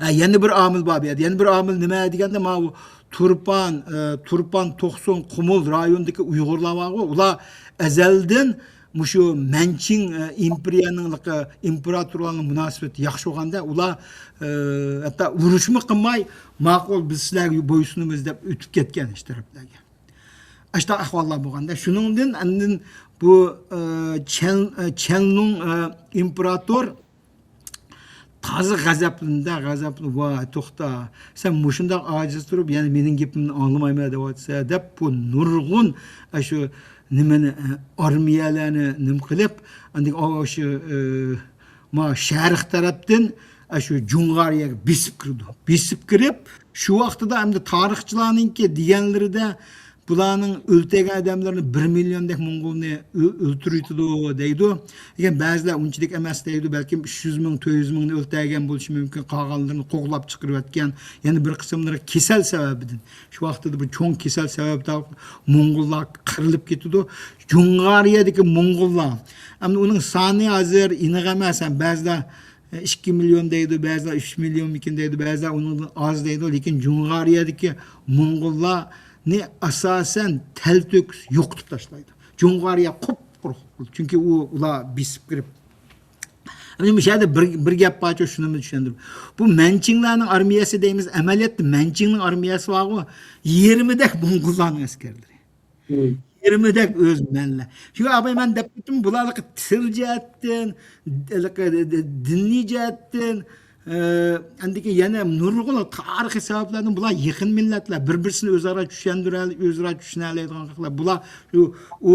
ھە، يەنە بىر ئامىل بار بۇ يەردە. يەنە بىر ئامىل نېمە دېگەندە، ماۋۇ تۇرپان، ئە، تۇرپان، توقسۇن، قۇمۇل رايونىدىكى ئۇيغۇرلار بارغۇ، ئۇلار ئەزەلدىن مۇشۇ مەنچىڭ، ئە، ئىمپېرىيەنىڭ، ئە، ئىمپېراتورلارنىڭ مۇناسىۋىتى ياخشى بولغاندا، ئۇلار، ئە، ھەتتا ئۇرۇشمۇ قىلماي، ماقۇل، بىز سىلەرگە بويسۇنىمىز دەپ ئۆتۈپ كەتكەن ئىش تەرەپلەرگە. ئاشۇنداق ئەھۋاللار بولغاندا، شۇنىڭدىن ئاندىن بۇ، ئە، چيەن-، ئە، چيەنلۇڭ، ئە، ئىمپېراتور تازا غەزەپلىنىدۇ، غەزەپلىنىپ، ۋاي، توختا، سەن مۇشۇنداق ئاجىز تۇرۇپ، يەنە مېنىڭ گېپىمنى ئاڭلىمايمەن دەۋاتىسەن، دەپ، بۇ نۇرغۇن ئاشۇ نېمىنى، ئارمىيەلەرنى نېمە قىلىپ، ئاندىن ئاشۇ، ئە، ما شەرق تەرەپتىن ئاشۇ جۇڭغارىيەگە بېسىپ كىرىدۇ. بېسىپ كىرىپ، شۇ ۋاقتىدا ئەمدى تارىخچىلارنىڭكى دېگەنلىرىدە، بۇلارنىڭ ئۆلتۈرگەن ئادەملىرىنى بىر مىليوندەك موڭغۇلنى ئۆ-، ئۆلتۈرۈۋېتىدۇ دەيدۇ. لېكىن بەزىلەر ئۇنچىلىك ئەمەس دەيدۇ، بەلكىم ئۈچ يۈز مىڭ، تۆت يۈز مىڭنى ئۆلتۈرگەن بولۇشى مۇمكىن، قالغانلىرىنى قوغلاپ چىقىرىۋەتكەن، يەنە بىر قىسىملىرى كېسەل سەۋەبىدىن، شۇ ۋاقىتتا بىر چوڭ كېسەل سەۋەبىدىن موڭغۇللار قىرىلىپ كېتىدۇ. جۇڭغارىيەدىكى موڭغۇللار، ئەمدى ئۇنىڭ سانى ھازىر ئېنىق ئەمەس، ھەم بەزىلەر ئىككى مىليون دەيدۇ، بەزىلەر ئۈچ مىليونمىكىن دەيدۇ، بەزىلەر ئۇنىڭدىن ئاز دەيدۇ. لېكىن جۇڭغارىيەدىكى موڭغۇللارنى ئاساسەن تەلتۆكۈس يوقىتىپ تاشلايدۇ. جۇڭغارىيە قۇپقۇرۇق. چۈنكى ئۇ، ئۇلار بېسىپ كىرىپ. ئەمدى مۇشۇ يەردە بىر، بىر گەپ بارچۇ، شۇنىمۇ چۈشەندۈرۈپ. بۇ مەنچىڭلارنىڭ ئارمىيەسى دەيمىز، ئەمەلىيەتتە مەنچىڭنىڭ ئارمىيەسى بارغۇ، يېرىمىدەك موڭغۇللارنىڭ ئەسكەرلىرى. مم. يېرىمىدەك ئۆز مەنلەر. شۇ ئاباي مەن دەپ كەتتىم، بۇلارلىقى تىل جەھەتتىن، ھېلىقى دىنىي جەھەتتىن، ئە، ئاندىن كېيىن يەنە نۇرغۇن تارىخىي سەۋەبلەردىن بۇلار يېقىن مىللەتلەر، بىر-بىرسىنى ئۆزئارا چۈشەندۈرەل-، ئۆزئارا چۈشىنەلەيدىغان خەقلەر. بۇلار شۇ، ئۇ،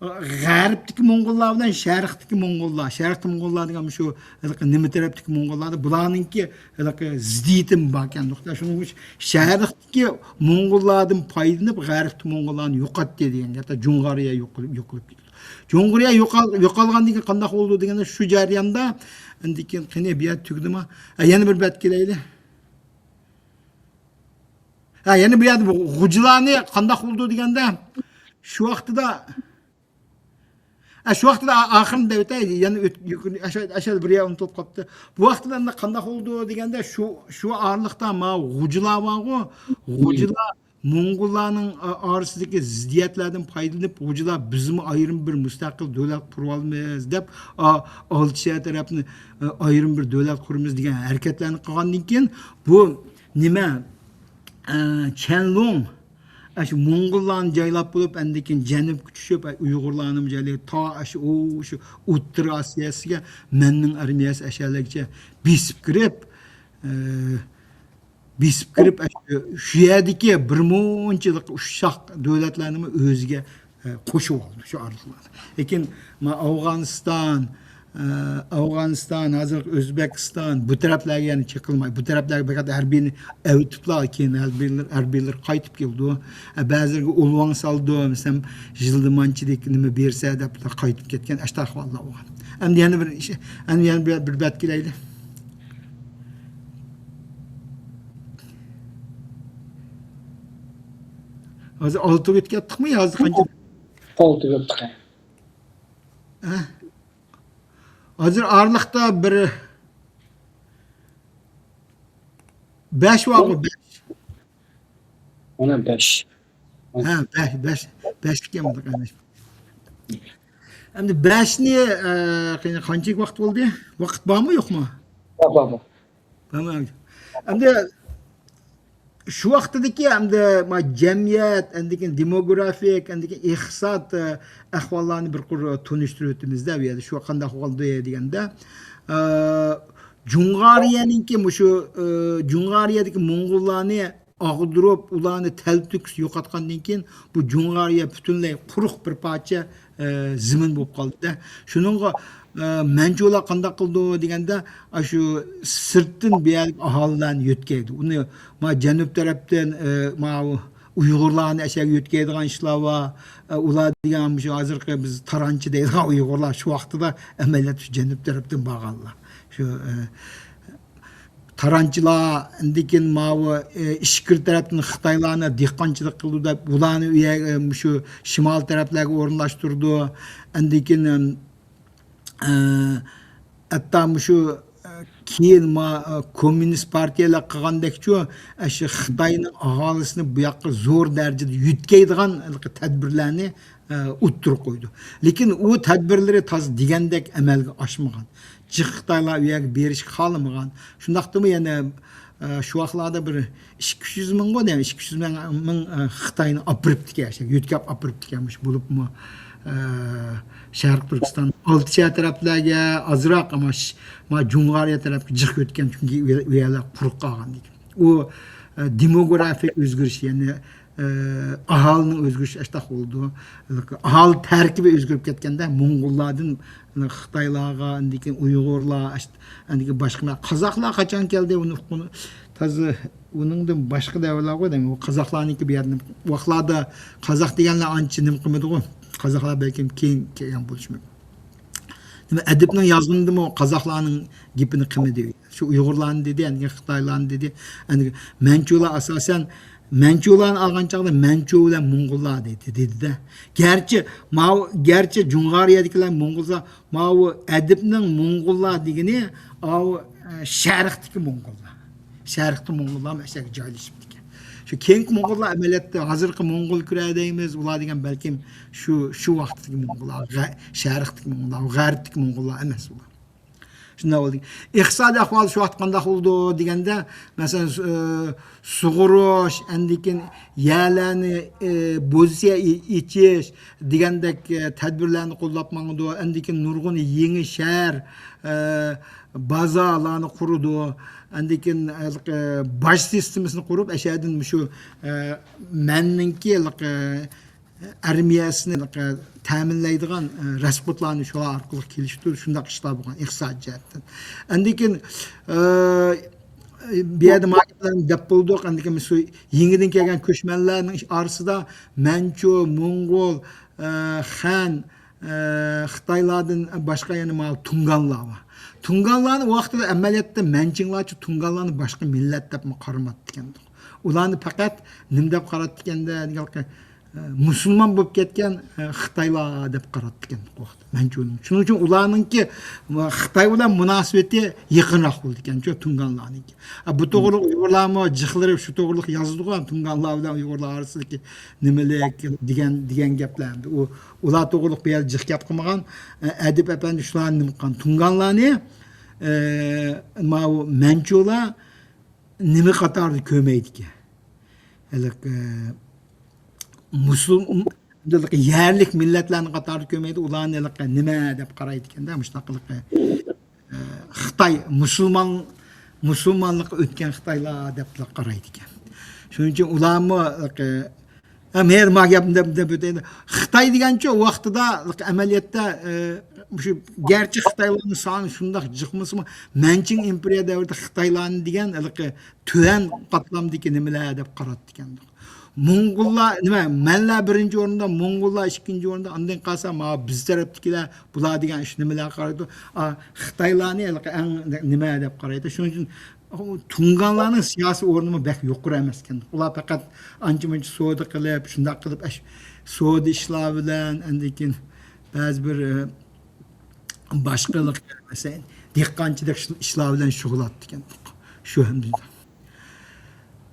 غەربتىكى موڭغۇللار بىلەن شەرقتىكى موڭغۇللار، شەرقتىكى موڭغۇللار دېگەن شۇ ھېلىقى نېمە تەرەپتىكى موڭغۇللار، بۇلارنىڭكى ھېلىقى زىددىيىتىمۇ باركەن، دوختۇر. شۇنىڭ ئۈچۈن شەرق ئىككى موڭغۇللاردىن پايدىلىنىپ، غەربتە موڭغۇللارنى يوقاتتى دېگەن گەپتە، جۇڭغارىيە يوقىلىپ، يوقىلىپ كېتىدۇ. جۇڭغارىيە يوقال-، يوقالغاندىن كېيىن قانداق بولىدۇ دېگەندە، شۇ جەرياندا ئاندىن كېيىن قېنى بۇ يەردە تۈگىدىما؟ ھە، يەنە بىر بەت كېلەيلى. ھە، يەنە بۇ يەردە بۇ غۇجىلارنى قانداق بولىدۇ دېگەندە، شۇ ۋاقتىدا ھە، شۇ ۋاقتىدا ئا-، ئاخىرىنى دەۋېتەي، يەنە ئۆت-، يۇقىرى، ئاشۇ، ئاشۇ بىر يەر ئۇنتۇلۇپ قاپتۇ. بۇ ۋاقىتلاردا قانداق بولىدۇ دېگەندە، شۇ، شۇ ئارىلىقتا ماۋۇ غۇجىلار بارغۇ، غۇجىلار موڭغۇللارنىڭ، ئا-، ئارىسىدىكى زىددىيەتلەردىن پايدىلىنىپ، غۇجىلار بىزمۇ ئايرىم بىر مۇستەقىل دۆلەت قۇرۇۋالىمىز دەپ، ئا-، ئالتە شەھەر تەرەپنى، ئا-، ئايرىم بىر دۆلەت قۇرىمىز دېگەن ھەرىكەتلەرنى قىلغاندىن كېيىن، بۇ نېمە، ئا، چيەنلۇڭ، ئاشۇ موڭغۇللارنى جايلاپ بولۇپ، ئاندىن كېيىن جەنۇبقا چۈشۈپ، ئۇيغۇرلارنىمۇ جايلاپ، تا ئاشۇ، ئۇ، شۇ ئوتتۇرا ئاسىياسىگە مەننىڭ ئارمىيەسى ئەشەلەرگىچە بېسىپ كىرىپ، ئە، بېسىپ كىرىپ، ئاشۇ، شۇ يەردىكى بىر مۇنچىلىك ئۇششاق دۆلەتلەرنىمۇ ئۆزىگە، ئە، قوشۇۋالدى شۇ ئارىلىقلاردا. لېكىن ما ئافغانىستان، ئە، ئافغانىستان، ھازىرقى ئۆزبېكىستان، بۇ تەرەپلەرگە يەنە چېقىلماي، بۇ تەرەپلەرگە پەقەت ھەربىينى ئەۋېتىپلا، كېيىن ھەربىيلەر، ھەربىيلەر قايتىپ كېلىدۇ. ئە، بەزىلىرىگە ئۇلۋاڭ سالىدۇ، مەسىلەن، يىلدا مانچىلىك نېمە بېرسە دەپلا قايتىپ كەتكەن ئەشۇنداق ئەھۋاللار بولغان. ئەمدى يەنە بىر ئىش، ئەمدى يەنە بىر، بىر بەت كېلەيلى. ھازىر ئالتە ئۆتۈپ كەتتۇقمۇ يا ھازىر قانچە؟ ئالتە ئۆتۈپ كەتتۇق. ھە؟ ھازىر ئارىلىقتا بىر بەش بارغۇ، بەش. مانا بەش. ھە، بەش، بەش، بەشلىك يامىدۇق ئەمەس. ئەمدى بەشنى، ئە، قېنى قانچىلىك ۋاقىت بولدى؟ ۋاقىت بارمۇ يوقمۇ؟ بار، بار، بار. تامام. ئەمدى شۇ ۋاقتىدىكى ئەمدى ما جەمئىيەت، ئەندىكىن دېموگرافىك، ئەندىكىن ئىقتىساد، ئە، ئەھۋاللارنى بىر قۇر تونۇشتۇرۇپ ئۆتىمىزدە، بۇ يەردە شۇ قانداق بولدى دېگەندە، ئە، جۇڭغارىيەنىڭكى مۇشۇ، ئە، جۇڭغارىيەدىكى موڭغۇللارنى ئاغدۇرۇپ، ئۇلارنى تەلتۆكۈس يوقاتقاندىن كېيىن، بۇ جۇڭغارىيە پۈتۈنلەي قۇرۇق بىر پارچە، ئە، زېمىن بولۇپ قالدى-دە. شۇنىڭغا، ئە، مەنچۇلار قانداق قىلىدۇ دېگەندە، ئاشۇ سىرتتىن بۇ يەرلىك ئاھالىلەرنى يۆتكەيدۇ. ئۇنى ما جەنۇب تەرەپتىن، ئە، ماۋۇ ئۇيغۇرلارنى ئەشەگە يۆتكەيدىغان ئىشلار بار. ئە، ئۇلار دېگەن مۇشۇ ھازىرقى بىز تارانچى دەيدىغان ئۇيغۇرلار شۇ ۋاقتىدا ئەمەلىيەتتە شۇ جەنۇب تەرەپتىن بارغانلار. شۇ، ئە، تارانچىلار، ئاندىن كېيىن ماۋۇ، ئى، ئىچكىرى تەرەپتىن خىتايلارنى دېھقانچىلىق قىلىدۇ دەپ، ئۇلارنى ئۇ يەرگە، مۇشۇ شىمال تەرەپلەرگە ئورۇنلاشتۇرىدۇ. ئاندىن كېيىن، ئى، ھەتتا مۇشۇ، ئى، كېيىن ما-، ئى، كوممۇنىست پارتىيەلەر قىلغاندەكچۇ، ئاشۇ خىتاينىڭ ئاھالىسىنى بۇ ياققا زور دەرىجىدە يۆتكەيدىغان ھېلىقى تەدبىرلەرنى ئە، ئوتتۇرىغا قويىدۇ. لېكىن ئۇ تەدبىرلىرى تازا دېگەندەك ئەمەلگە ئاشمىغان. جىق خىتايلار ئۇ يەرگە بېرىشكە خالىمىغان. شۇنداقتىمۇ يەنە، ئە، شۇ ۋاقىتلاردا بىر ئىككى يۈز مىڭغۇ دەيمەن، ئىككى يۈز مىڭ، مىڭ، ئە، خىتاينى ئاپىرىپتىكەن، يۆتكەپ ئاپىرىپتىكەن. مۇشۇ بولۇپمۇ، ئە، شەرقىي تۈركىستان ئالتە شەھەر تەرەپلەرگە ئازراق، ئەمما ش-، ما جۇڭغارىيە تەرەپكە جىق يۆتكەن، چۈنكى ئۇ يەر-، ئۇ يەرلەر قۇرۇق قالغان دېگەن. ئۇ، ئە، دېموگرافىك ئۆزگىرىش، يەنى، ئە، ئاھالىنىڭ ئۆزگىرىشى ئاشتاق بولىدۇ. ئاھالە تەركىبى ئۆزگىرىپ كەتكەندە، موڭغۇللاردىن خىتايلارغا، ئاندىن كېيىن ئۇيغۇرلار، ئاش-، ئاندىن كېيىن باشقا، قازاقلار قاچان كەلدى، ئۇنى ئۇققىنى، ھازىر ئۇنىڭدىن باشقا دەۋرلەر بار دەيمەن. ئۇ قازاقلارنىڭكى بۇ يەردە، ۋاقىتلاردا قازاق دېگەنلەر ئانچە نېمە قىلمىدىغۇ. قازاقلار بەلكىم كېيىن كەلگەن بولۇشى مۇمكىن. نېمە، ئەدىبنىڭ يازغىنىدىمۇ قازاقلارنىڭ گېپىنى قىلمىدى. شۇ ئۇيغۇرلارنى دېدى، ئەندىكىن خىتايلارنى دېدى. ئەندىكىن مەنچۇلار ئاساسەن، مەنچۇلارنى ئالغان چاغدا مەنچۇ بىلەن موڭغۇللار دېدى، دېدى-دە. گەرچە ماۋۇ، گەرچە جۇڭغارىيەدىكىلەر موڭغۇللار، ماۋۇ ئەدىبنىڭ موڭغۇللار دېگىنى، ئاۋۇ، ئە، شەرقتىكى موڭغۇللار. شەرقتە موڭغۇللار ئەشەگە جايلىشىپتىكەن. شۇ كېيىنكى موڭغۇللار ئەمەلىيەتتە ھازىرقى موڭغۇل كۈرە دەيمىز، ئۇلار دېگەن بەلكىم شۇ، شۇ ۋاقىتتىكى موڭغۇللار، غە-، شەرقتىكى موڭغۇللار، غەربتىكى موڭغۇللار ئەمەس ئۇلار. شۇنداق بولدى. ئىقتىسادىي ئەھۋال شۇ ۋاقىت قانداق بولىدۇ دېگەندە، مەسىلەن، سۇ-، ئە، سۇغۇرۇش، ئەندىكىن يەرلەرنى، ئە، بوزىيە ئېچىش دېگەندەك، ئە، تەدبىرلەرنى قوللاپ ماڭىدۇ. ئەندىكىن نۇرغۇن يېڭى شەھەر، ئە، بازارلارنى قۇرىدۇ. ئەندىكىن، ئە، باج سىستېمىسىنى قۇرۇپ، ئەشەدىن مۇشۇ، ئە، مەننىڭكى، ئە، ئارمىيەسىنى تەمىنلەيدىغان، ئە، راسخودلارنى شۇلار ئارقىلىق كېلىشتۈرۈپ، شۇنداق ئىشلار بولغان ئىقتىسادىي جەھەتتىن. ئەندىكىن، ئە، بۇ يەردە مانا دەپ بولدۇق. ئەندىكىن شۇ يېڭىدىن كەلگەن كۆچمەنلەرنىڭ ئارىسىدا مەنچۇ، موڭغۇل، ئە، خەن، ئە، خىتايلاردىن باشقا يەنە مانا تۇڭگانلار بار. تۇڭگانلارنى ۋاقتىدا ئەمەلىيەتتە مەنچىڭلارچە تۇڭگانلارنى باشقا مىللەت دەپمۇ قارىماپتىكەن. ئۇلارنى پەقەت نېمە دەپ قاراپتىكەندە، ئە، مۇسۇلمان بولۇپ كەتكەن، ئە، خىتايلار دەپ قاراپتىكەن ئۇ ۋاقىتتا مەنچۇنىڭ. شۇنىڭ ئۈچۈن ئۇلارنىڭكى، ئە، خىتاي بىلەن مۇناسىۋىتى يېقىنراق بولىدىكەن، شۇ تۇڭگانلارنىڭكى. ئە، بۇ توغرىلىق ئۇيغۇرلارمۇ جىقلىرى شۇ توغرىلىق يازىدىغۇ، تۇڭگانلار بىلەن ئۇيغۇرلار ئارىسىدىكى نېمىلىك دېگەن، دېگەن گەپلەر. ئۇ، ئۇلار توغرىلىق بۇ يەردە جىق گەپ قىلمىغان. ئە، ئەدىب ئەپەندى شۇلارنى نېمە قىلغان؟ تۇڭگانلارنى، ئە، ماۋۇ مەنچۇلار نېمە قاتارىدا كۆرمەيدىكەن؟ ھېلىقى مۇسۇلمان، يەرلىك مىللەتلەرنى قاتارىدا كۆرمەيدۇ، ئۇلارنى ھېلىقى نېمە دەپ قارايدىكەندە، مۇشۇنداق ھېلىقى، ئە، خىتاي، مۇسۇلمان، مۇسۇلمانلىققا ئۆتكەن خىتايلار دەپلا قارايدىكەن. شۇنىڭ ئۈچۈن ئۇلارمۇ ھېلىقى، ھە، مېھىر ما گەپنى دەپ، دەپ ئۆتەيلى. خىتاي دېگەنچۇ ۋاقتىدا ئەمەلىيەتتە، ئە، مۇشۇ گەرچە خىتايلارنىڭ سانى شۇنداق جىقمىسىمۇ، مەنچىڭ ئىمپېرىيە دەۋرىدە خىتايلارنى دېگەن ھېلىقى تۆۋەن قاتلامدىكى نېمىلەر دەپ قاراپتىكەن. موڭغۇللار، نېمە، مەنلەر بىرىنچى ئورۇندا، موڭغۇللار ئىككىنچى ئورۇندا، ئاندىن قالسا مانا بىز تەرەپتىكىلەر، بۇلار دېگەن ئىش نېمىلەر قارايدۇ؟ ئا، خىتايلارنى ھېلىقى ئەڭ نېمە دەپ قارايدۇ. شۇنىڭ ئۈچۈن تۇڭگانلارنىڭ سىياسىي ئورنىمۇ بەك يۇقىرى ئەمەسكەن. ئۇلار پەقەت ئانچە-مۇنچە سودا قىلىپ، شۇنداق قىلىپ، ئەش-، سودا ئىشلار بىلەن، ئاندىن كېيىن بەزى بىر، ئە، باشقىلىق، مەسىلەن، دېھقانچىلىق ئىش-، ئىشلار بىلەن شۇغۇللىنىدىكەن. شۇ ھەمدە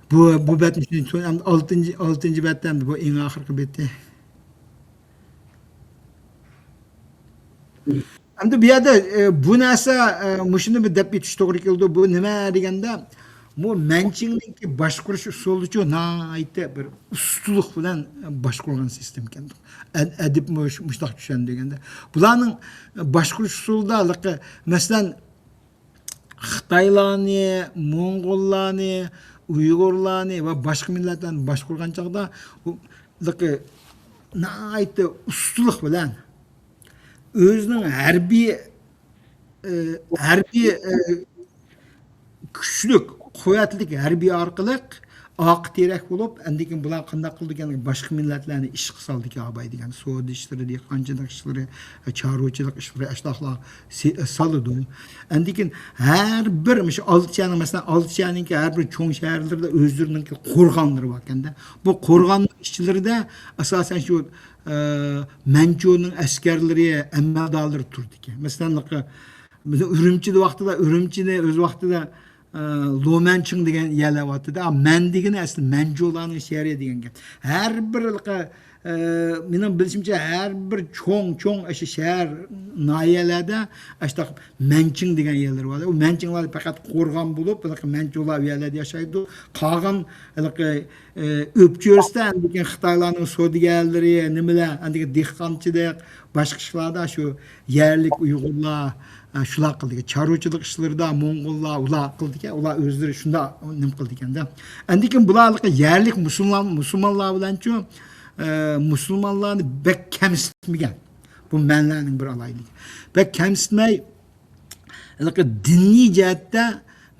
بۇ، بۇ بەتنى شۇنى تۇ-، ئەمدى ئالتىنچى، ئالتىنچى بەتتە ئەمدى بۇ ئەڭ ئاخىرقى بېتى. ئەمدى بۇ يەردە، ئە، بۇ نەرسە، ئە، مۇشۇنى بىر دەپ ئۆتۈش توغرا كېلىدۇ. بۇ نېمە دېگەندە، بۇ مەنچىڭنىڭكى باشقۇرۇش ئۇسۇلىچۇ ناھايىتى بىر ئۇستىلىق بىلەن باشقۇرغان سىستېما ئىكەن. ئەد-، ئەدىب مۇش-، مۇشۇنداق چۈشەندۈرگەندە. بۇلارنىڭ باشقۇرۇش ئۇسۇلىدا، مەسىلەن، خىتايلارنى، موڭغۇللارنى، ئۇيغۇرلارنى ۋە باشقا مىللەتلەرنى باشقۇرغان چاغدا، ئۇ، ناھايىتى ئۇستىلىق بىلەن ئۆزىنىڭ ھەربىي، ئە، ھەربىي، ئە، كۈچلۈك، قۇۋۋەتلىك ھەربىي ئارقىلىق ئارقا تىرەك بولۇپ، ئاندىن كېيىن بۇلار قانداق قىلىدىكەن، باشقا مىللەتلەرنى ئىشقا سالىدىكەن، ئاۋاي دېگەن سودا ئىشلىرى، دېھقانچىلىق ئىشلىرى، چارۋىچىلىق ئىشلىرى، ئاشۇنداقلار سالىدۇ. ئاندىن كېيىن ھەر بىر، مۇشۇ ئالتە شەھەرنىڭ، مەسىلەن، ئالتە شەھەرنىڭكى ھەر بىر چوڭ شەھەرلىرىدە ئۆزلىرىنىڭكى قورغانلىرى باركەندە. بۇ قورغاننىڭ ئىچلىرىدە ئاساسەن شۇ، ئە، مەنچۇنىڭ ئەسكەرلىرى، ئەمەلدارلىرى تۇرىدىكەن. مەسىلەن، بىزنىڭ ئۈرۈمچىدە ۋاقتىدا، ئۈرۈمچىنى ئۆز ۋاقتىدا، ئە، لومەنچىڭ دېگەن يەرلەر بارتتى. ئا، مەن دېگىنى ئەسلى مەنجۇلارنىڭ شەھىرى دېگەن گەپ. ھەر بىر، ئە، مېنىڭ بىلىشىمچە، ھەر بىر چوڭ، چوڭ ئاشۇ شەھەر، ناھىيەلەردە ئاشۇنداق مەنچىڭ دېگەن يەرلىرى بار. ئۇ مەنچىڭلار پەقەت قورغان بولۇپ، ھېلىقى مەنچۇلار ئۇ يەرلەردە ياشايدۇ. قالغان ھېلىقى، ئە، ئۆپچۆرىستە ئاندىن كېيىن خىتايلارنىڭ سودىگەرلىرى، نېمىلەر، ئاندىن كېيىن دېھقانچىلىق، باشقا ئىشلاردا شۇ يەرلىك ئۇيغۇرلار، ئە، شۇلار قىلىدىكەن. چارۋىچىلىق ئىشلىرىدا موڭغۇللار، ئۇلار قىلىدىكەن. ئۇلار ئۆزلىرى شۇنداق نېمە قىلىدىكەندە. ئاندىن كېيىن بۇلار ھېلىقى يەرلىك مۇسۇلمان، مۇسۇلمانلار بىلەنچۇ، ئە، مۇسۇلمانلارنى بەك كەمسىتمىگەن. بۇ مەنلەرنىڭ بىر ئالاھىدىلىكى. بەك كەمسىتمەي، ھېلىقى دىنىي جەھەتتە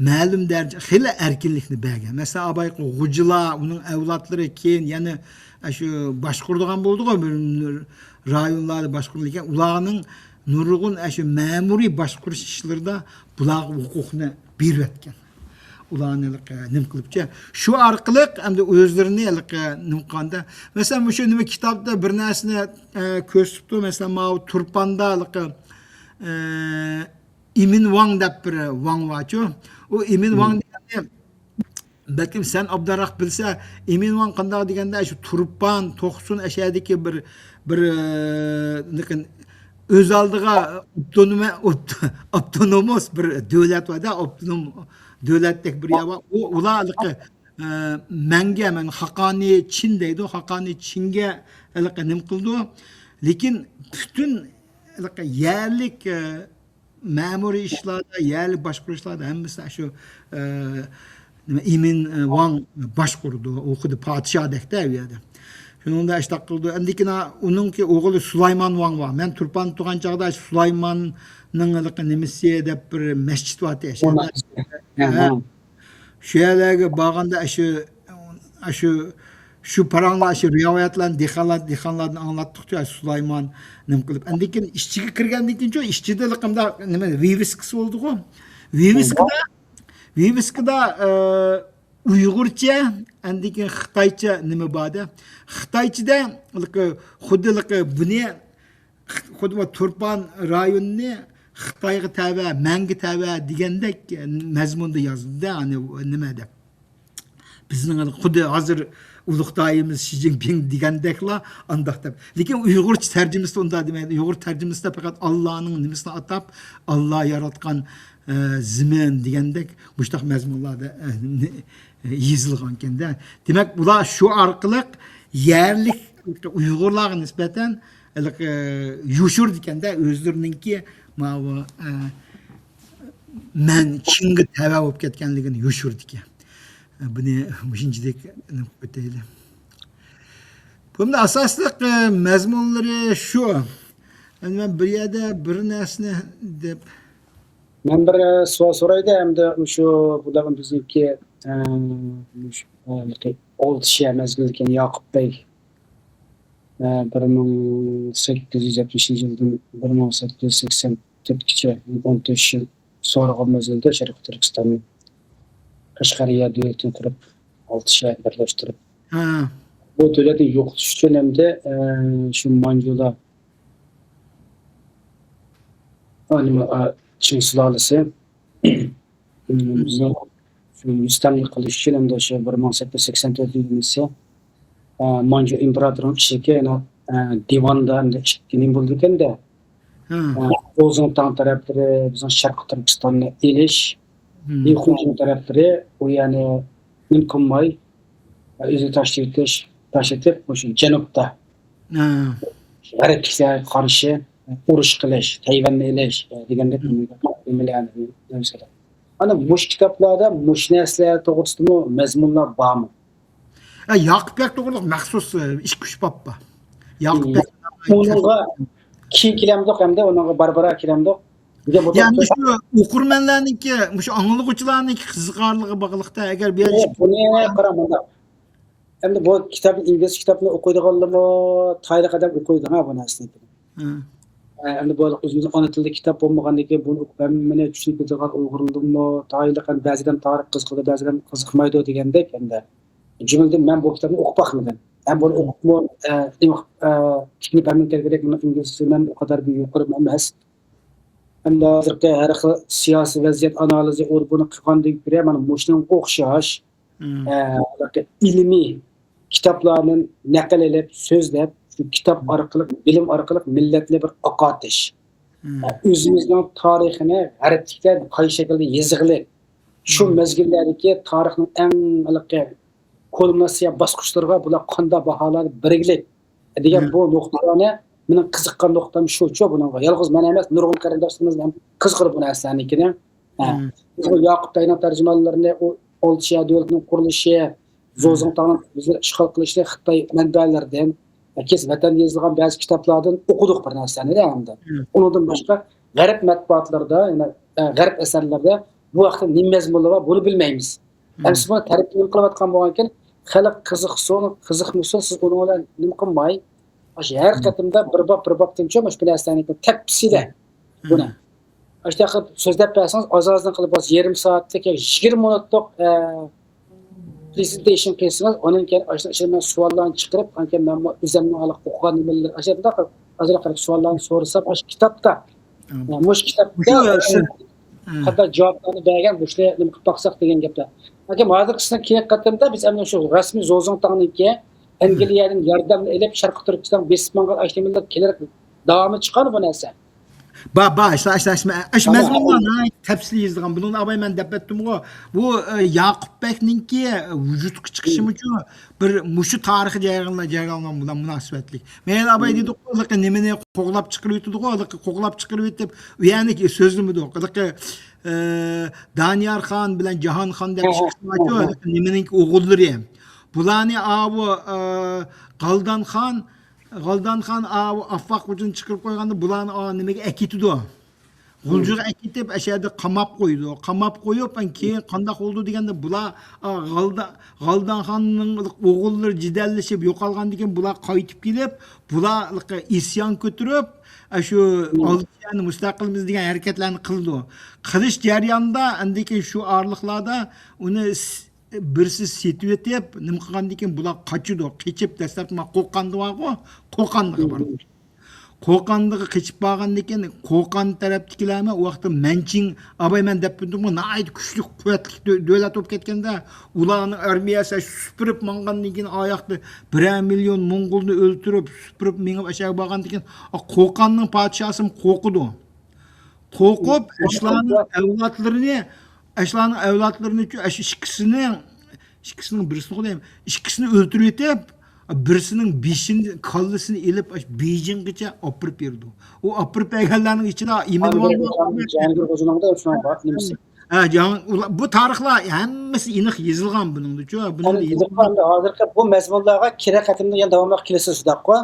مەلۇم دەرىجە خېلى ئەركىنلىكنى بەرگەن. مەسىلەن، ئاۋۋالقى غوجىلار، ئۇنىڭ ئەۋلادلىرى، كېيىن يەنە شۇ باشقۇرىدىغان بولدىغۇ، بىر رايونلاردا باشقۇرىدىكەن. ئۇلارنىڭ نۇرغۇن شۇ مەمۇرىي باشقۇرۇش ئىشلىرىدا بۇلارغا ھوقۇقنى بېرىۋەتكەن. ئۇلارنى ھېلىقى نېمە قىلىپچە، شۇ ئارقىلىق ئەمدى ئۆزلىرىنى ھېلىقى نېمە قىلغاندا، مەسىلەن، مۇشۇ نېمە كىتابتا بىر نەرسىنى، ئە، كۆرسىتىپتۇ. مەسىلەن، ماۋۇ تۇرپاندا ھېلىقى، ئە، ئىمىن ۋاڭ دەپ بىر ۋاڭ بارچۇ. ئۇ ئىمىن ۋاڭ دېگەننى بەلكىم سەن ئوبدانراق بىلسە، ئىمىن ۋاڭ قانداق دېگەندە، شۇ تۇرپان، توقسۇن ئەشەدىكى بىر، بىر، ئە، لېكىن ئۆز ئالدىغا ئاپتونوم-، ئاپت-، ئاپتونوموس بىر دۆلەت بار-دە، ئاپتونوم دۆلەتتەك بىر يەر بار. ئۇ، ئۇلار ھېلىقى، ئە، مەنگە، مەن خاقانى چىن دەيدۇ، خاقانى چىنگە ھېلىقى نېمە قىلىدۇ. لېكىن پۈتۈن ھېلىقى يەرلىك، ئە، مەمۇرىي ئىشلاردا، يەرلىك باشقۇرۇشلاردا ھەممىسى شۇ، ئە، نېمە، ئىمىن، ئە، ۋاڭ باشقۇرىدۇ. ئۇ خۇددى پادىشاھدەكتە ئۇ يەردە. شۇنىڭدا ئىشتاق قىلىدۇ. ئەندىكىن ئۇنىڭكى ئوغلى سۇلايمان ۋاڭ بار. مەن تۇرپاندا تۇرغان چاغدا سۇلايماننىڭ ھېلىقى نېمىسى دەپ بىر مەسچىت بار ئىكەن. ھە. شۇ يەرلەرگە بارغاندا، ئاشۇ، ئاشۇ، شۇ پاراڭلار، شۇ رىۋايەتلەرنى دېھقانلار، دېھقانلاردىن ئاڭلاتتۇقچۇ، شۇ سۇلايمان نېمە قىلىپ. ئەندىكىن ئىچىگە كىرگەندىن كېيىنچۇ، ئىچىدە لىقىمدا نېمە، ۋىۋىسكىسى بولدىغۇ. ۋىۋىسكىدا، ۋىۋىسكىدا، ئە، ئۇيغۇرچە، ئەندىكىن خىتايچە نېمە بار-دە. خىتايچىدا لىقى، خۇددى لىقى بۇنى خۇددى بۇ تۇرپان رايونىنى خىتايغا تەۋە، مەنگە تەۋە دېگەندەك مەزمۇندا يازدى-دە، ئانى نېمە دەپ. بىزنىڭ خۇددى ھازىر ئۇلۇغ دائىيىمىز شى جىنپىڭ دېگەندەكلا ئانداق دەپ. لېكىن ئۇيغۇرچە تەرجىمىسىدە ئۇنداق دېمەيدۇ. ئۇيغۇر تەرجىمىسىدە پەقەت ئاللانىڭ نېمىسىنى ئاتاپ، ئاللا ياراتقان، ئە، زېمىن دېگەندەك مۇشۇنداق مەزمۇنلاردا، ئە، نې-، يېزىلغانكەن-دە. دېمەك، بۇلار شۇ ئارقىلىق يەرلىك ئۇيغۇرلارغا نىسبەتەن ھېلىقى يوشۇرىدىكەن-دە، ئۆزلىرىنىڭكى ماۋۇ، ئە، مەن چىنگە تەۋە بولۇپ كەتكەنلىكىنى يوشۇرىدىكەن. بۇنى مۇشۇنچىلىك ئۆتەيلى. بۇنىڭ ئاساسلىق، ئە، مەزمۇنلىرى شۇ. ئەمدى مەن بىر يەردە بىر نەرسىنى دەپ مەن بىر، ئە، سوئال سورايدۇ، ئەمدى مۇشۇ بۇلار بىزنىڭكى، ئە، مۇشۇ، ئە، ئالتە شەھەر مەزگىلىدىكى ياقۇپ بەگ، ئە، بىر مىڭ سەككىز يۈز يەتمىشىنچى يىلدىن بىر مىڭ سەككىز يۈز سەكسەن تۆتكىچە ئون تۆت يىل سورىغان مەزگىلدە شەرقىي تۈركىستاننى قەشقەرىيە دۆلىتىنى قۇرۇپ، ئالتە شەھەر بىرلەشتۈرۈپ، ھە. بۇ دۆلەتنى يوقىتىش ئۈچۈن ھەمدە، ئە، شۇ مانجۇلار، ئە، نېمە، ئە، چىڭ سۇلالىسى، بىزنىڭ شۇ مۇستەملىكە قىلىش ئۈچۈن ئەمدى شۇ بىر مىڭ سەككىز يۈز سەكسەن تۆتىنچى يىلى، ئە، مانجۇ ئىمپېراتورىنىڭ ئىچىدىكى، ئە، دىۋاندا ئەمدى ئىككى نېمە بولىدىكەن-دە. ھە. ئە، زوزۇڭتاڭ تەرەپلىرى بىزنىڭ شەرقىي تۈركىستاننى ئېلىش، ھىم. خۇنجۇڭ تەرەپلىرى ئۇ يەنى نېمە قىلماي، ئە، ئۆزىنى تاشلىۋېتىش، تاشلىتىپ، مۇشۇ جەنۇبتا ھە. غەربلىكلەرگە قارشى ئۇرۇش قىلىش، تەيۋەننى ئېلىش، ئە، دېگەندەك نېمىلەرنى، نېمىسىدە. ئانا مۇشۇ كىتابلاردا مۇشۇ نەرسىلەر توغرىسىدىمۇ مەزمۇنلار بارمۇ؟ ھە، ياقۇپ بەگ توغرىلىق مەخسۇس، ئە، ئىككى، ئۈچ باب بار. ياقۇپ بەگ. ئۇنىڭغا كېيىن كېلەمدۇق، ھەمدە ئۇنىڭغا بارا-بارا كېلەمدۇق. يەنى شۇ ئوقۇرمەنلەرنىڭكى، مۇشۇ ئاڭلىغۇچىلارنىڭكى قىزىقارلىقىغا باغلىقتا، ئەگەر بۇ يەردە بۇنى قاراڭ مۇنداق. ئەمدى بۇ كىتابنى، ئىنگلىزچە كىتابنى ئوقۇيدىغانلارمۇ تايىنلىق ئادەم ئوقۇيدۇ ھە بۇ نەرسىنى. ھە. ئە، ئەمدى بۇ ئۆزىمىزنىڭ ئانا تىلدا كىتاب بولمىغاندىن كېيىن بۇنى ئوقۇپ ھەممىنى چۈشىنىپ كېتىدىغان ئۇيغۇرلىرىمۇ تايىنلىق، ئەمدى بەزى ئادەم تارىخ قىزىقىدۇ، بەزى ئادەم قىزىقمايدۇ دېگەندەك ئەمدى. جۈملىدىن مەن بۇ كىتابنى ئوقۇپ باقمىدىم. ھەم بۇنى ئوقۇپمۇ، ئە، ئە، چۈشىنىپ ھەممىنى كەلگۈدەك، مېنىڭ ئىنگلىزچە سۆزلىمەم ئۇ قەدەر بىر يۇقىرى ئەمەس. ئەمدى ھازىرقى ھەر خىل سىياسىي ۋەزىيەت ئانالىزى ئۇ بۇنى قىلغاندىن كۆرە، مانا مۇشۇنىڭغا ئوخشاش، مم. ئە، ھېلىقى ئىلمىي كىتابلاردىن نەقىل ئېلىپ، سۆزلەپ، شۇ كىتاب ئارقىلىق، بىلىم ئارقىلىق مىللەتنى بىر ئاقارتىش. مم. ئە، ئۆزىمىزنىڭ تارىخىنى غەربلىكلەر قايسى شەكىلدە يېزىغلى، شۇ مم. مەزگىللەردىكى تارىخنىڭ ئەڭ ھېلىقى كۇلمىناتسىيە باسقۇچلىرىغا بۇلار قانداق باھالار بەرگىلى دېگەن مم. بۇ نۇقتىلارنى مېنىڭ قىزىققان نۇقتام شۇچۇ بۇنىڭغا. يالغۇز مەن ئەمەس، نۇرغۇن قېرىنداشلىرىمىز ھەم قىزىقىدۇ بۇ نەرسىلەرنىڭكىنى. ھە. مم. بىز بۇ ياقۇپ بەگنىڭ تەرجىمانلىرىنى، ئۇ ئالتە شەھەر دۆلىتىنىڭ قۇرۇلۇشى، مم. زوزۇڭتاڭنىڭ ئۆزلىرى ئىشغال قىلىشىنى خىتاي مەنبەلىرىدىن، كېسىپ ۋەتەندە يېزىلغان بەزى كىتابلاردىن ئوقۇدۇق بىر نەرسىلەرنى ئەمدى. مم. ئۇنىڭدىن باشقا غەرب مەتبۇئاتلىرىدا، يەنە، ئە، غەرب ئەسەرلىرىدە بۇ ھەقتە نېمە مەزمۇنلار بار، بۇنى بىلمەيمىز. ئەمسە بۇنى تەرجىمە قىلىۋاتقان بولغانكەن، خەلق قىزىقسۇن، قىزىقمىسۇن، سىز ئۇنىڭ بىلەن نېمە قىلماي، ئاشۇ ھەر قېتىمدا بىر باب، بىر بابتىنچۇ مۇشۇ بىر نەرسىلەرنى تەپسىلىي بۇنى. ئاشۇنداق قىلىپ سۆزلەپ بەرسىڭىز، ئاز-ئازدىن قىلىپ بولسا، يېرىم سائەتلىك يا يىگىرمە مىنۇتلۇق، ئە، پرېزېنتېيشن قىلسىڭىز، ئۇنىڭ كېيىن ئاشۇ ئىچىدىن سوئاللارنى چىقىرىپ، ئانكەيىن مەنمۇ ئۆزۈمنىڭ ھېلىقى ئوقۇغان نېمىلىرى، ئاشۇنداق قىلىپ ئازراق قىلىپ سوئاللارنى سورىسام، ئاشۇ كىتابتا، ئە، مۇشۇ كىتابتا شۇ قانداق جاۋابلارنى بەرگەن، مۇشۇنى نېمە قىلىپ باقساق دېگەن گەپتە. لېكىن ھازىرقىسىنىڭ كېيىنكى قېتىمدا بىز ئەمدى شۇ رەسمىي زوزۇڭتاڭنىڭكى ئەنگلىيەدىن ياردەمنى ئېلىپ، شەرقىي تۈركىستانغا بېسىپ ماڭغان ئاشۇ نېمىلەر كېلەر داۋامى چىققان بۇ نەرسە. با با ئاشۇ ئاشۇ ئاشۇ ئاشۇ مەزمۇنلار ناھايىتى تەپسىلىي يېزىلغان. بۇنىڭدا ئاباي مەن دەپ ئۆتتۈمغۇ. بۇ، ئە، ياقۇپ بەكنىڭكى، ئە، ۋۇجۇدقا چىقىشىمۇچۇ بىر مۇشۇ تارىخىي جەريانلار، جەريانلار بىلەن مۇناسىۋەتلىك. مەيلى ئاباي دېدۇققۇ، ھېلىقى نېمىنى قوغلاپ چىقىرىۋېتىدىغۇ، ھېلىقى قوغلاپ چىقىرىۋېتىپ، ئۇ يەرنى سۆزلىمىدۇق. ھېلىقى، ئە، دانىيار خان بىلەن جاھان خان دەپ ئىككى قىسىم بارچۇ، ھېلىقى نېمىنىڭكى ئوغۇللىرى. بۇلارنى ئاۋۇ، ئە، غالدان خان، غالدان خان ئاۋۇ ئاپئاق خوجىنى چىقىرىپ قويغاندا، بۇلارنى ئا نېمىگە ئەكېتىدۇ. غۇلجىغا ئەكېتىپ، ئەشەدە قاماپ قويىدۇ. قاماپ قويۇپ، ئەن كېيىن قانداق بولىدۇ دېگەندە، بۇلار، ئا، غالدا-، غالدان خاننىڭ ئوغۇللىرى جېدەللىشىپ يوقالغاندىن كېيىن، بۇلار قايتىپ كېلىپ، بۇلار ئىسيان كۆتۈرۈپ، ئاشۇ ئالتە شەھەرنى مۇستەقىلمىز دېگەن ھەرىكەتلەرنى قىلىدۇ. قىلىش جەريانىدا، ئاندىن كېيىن شۇ ئارىلىقلاردا ئۇنى س-، بىرسى سېتىۋېتىپ، نېمە قىلغاندىن كېيىن بۇلار قاچىدۇ. قېچىپ، دەسلەپتە ما قوقاندا بارغۇ، قوقاندىغا بارىدۇ. قوقاندىغا قېچىپ بارغاندىن كېيىن، قوقان تەرەپتىكىلەرمۇ ئۇ ۋاقىتتا مەنچىڭ، ئاباي مەن دەپ بېرىپتىمغۇ، ناھايىتى كۈچلۈك، قۇۋۋەتلىك دۆ-، دۆلەت بولۇپ كەتكەندە، ئۇلارنىڭ ئارمىيەسى سۈپۈرۈپ ماڭغاندىن كېيىن، ئاياقتا بىرەر مىليون موڭغۇلنى ئۆلتۈرۈپ، سۈپۈرۈپ مېڭىپ ئەشەگە بارغاندىن كېيىن، قوقاننىڭ پادىشاسىمۇ قورقىدۇ. قورقۇپ، ئاشۇلارنىڭ ئەۋلادلىرىنى، ئاشۇلارنىڭ ئەۋلادلىرىنى، ئاشۇ ئىككىسىنى، ئىككىسىنىڭ بىرسىنى قويايمەن، ئىككىسىنى ئۆلتۈرۈۋېتىپ، بىرسىنىڭ بېشىنى، كاللىسىنى ئېلىپ، ئاشۇ بېيجىڭغىچە ئاپىرىپ بېرىدۇ. ئۇ ئاپىرىپ بەرگەنلەرنىڭ ئىچىدە ئىمىنى جاھانگىر خوجىنىڭدا شۇنىڭ بار نېمىسى. ھە، جاھان-، ئۇلار، بۇ تارىخلار ھەممىسى ئېنىق يېزىلغان بۇنىڭدا، شۇ، بۇنىڭدا يېزىلغان. ئەمدى ھازىرقى بۇ مەزمۇنلارغا كېلەر قېتىمدا يەنە داۋاملىق كېلىسىز، شۇنداققۇ؟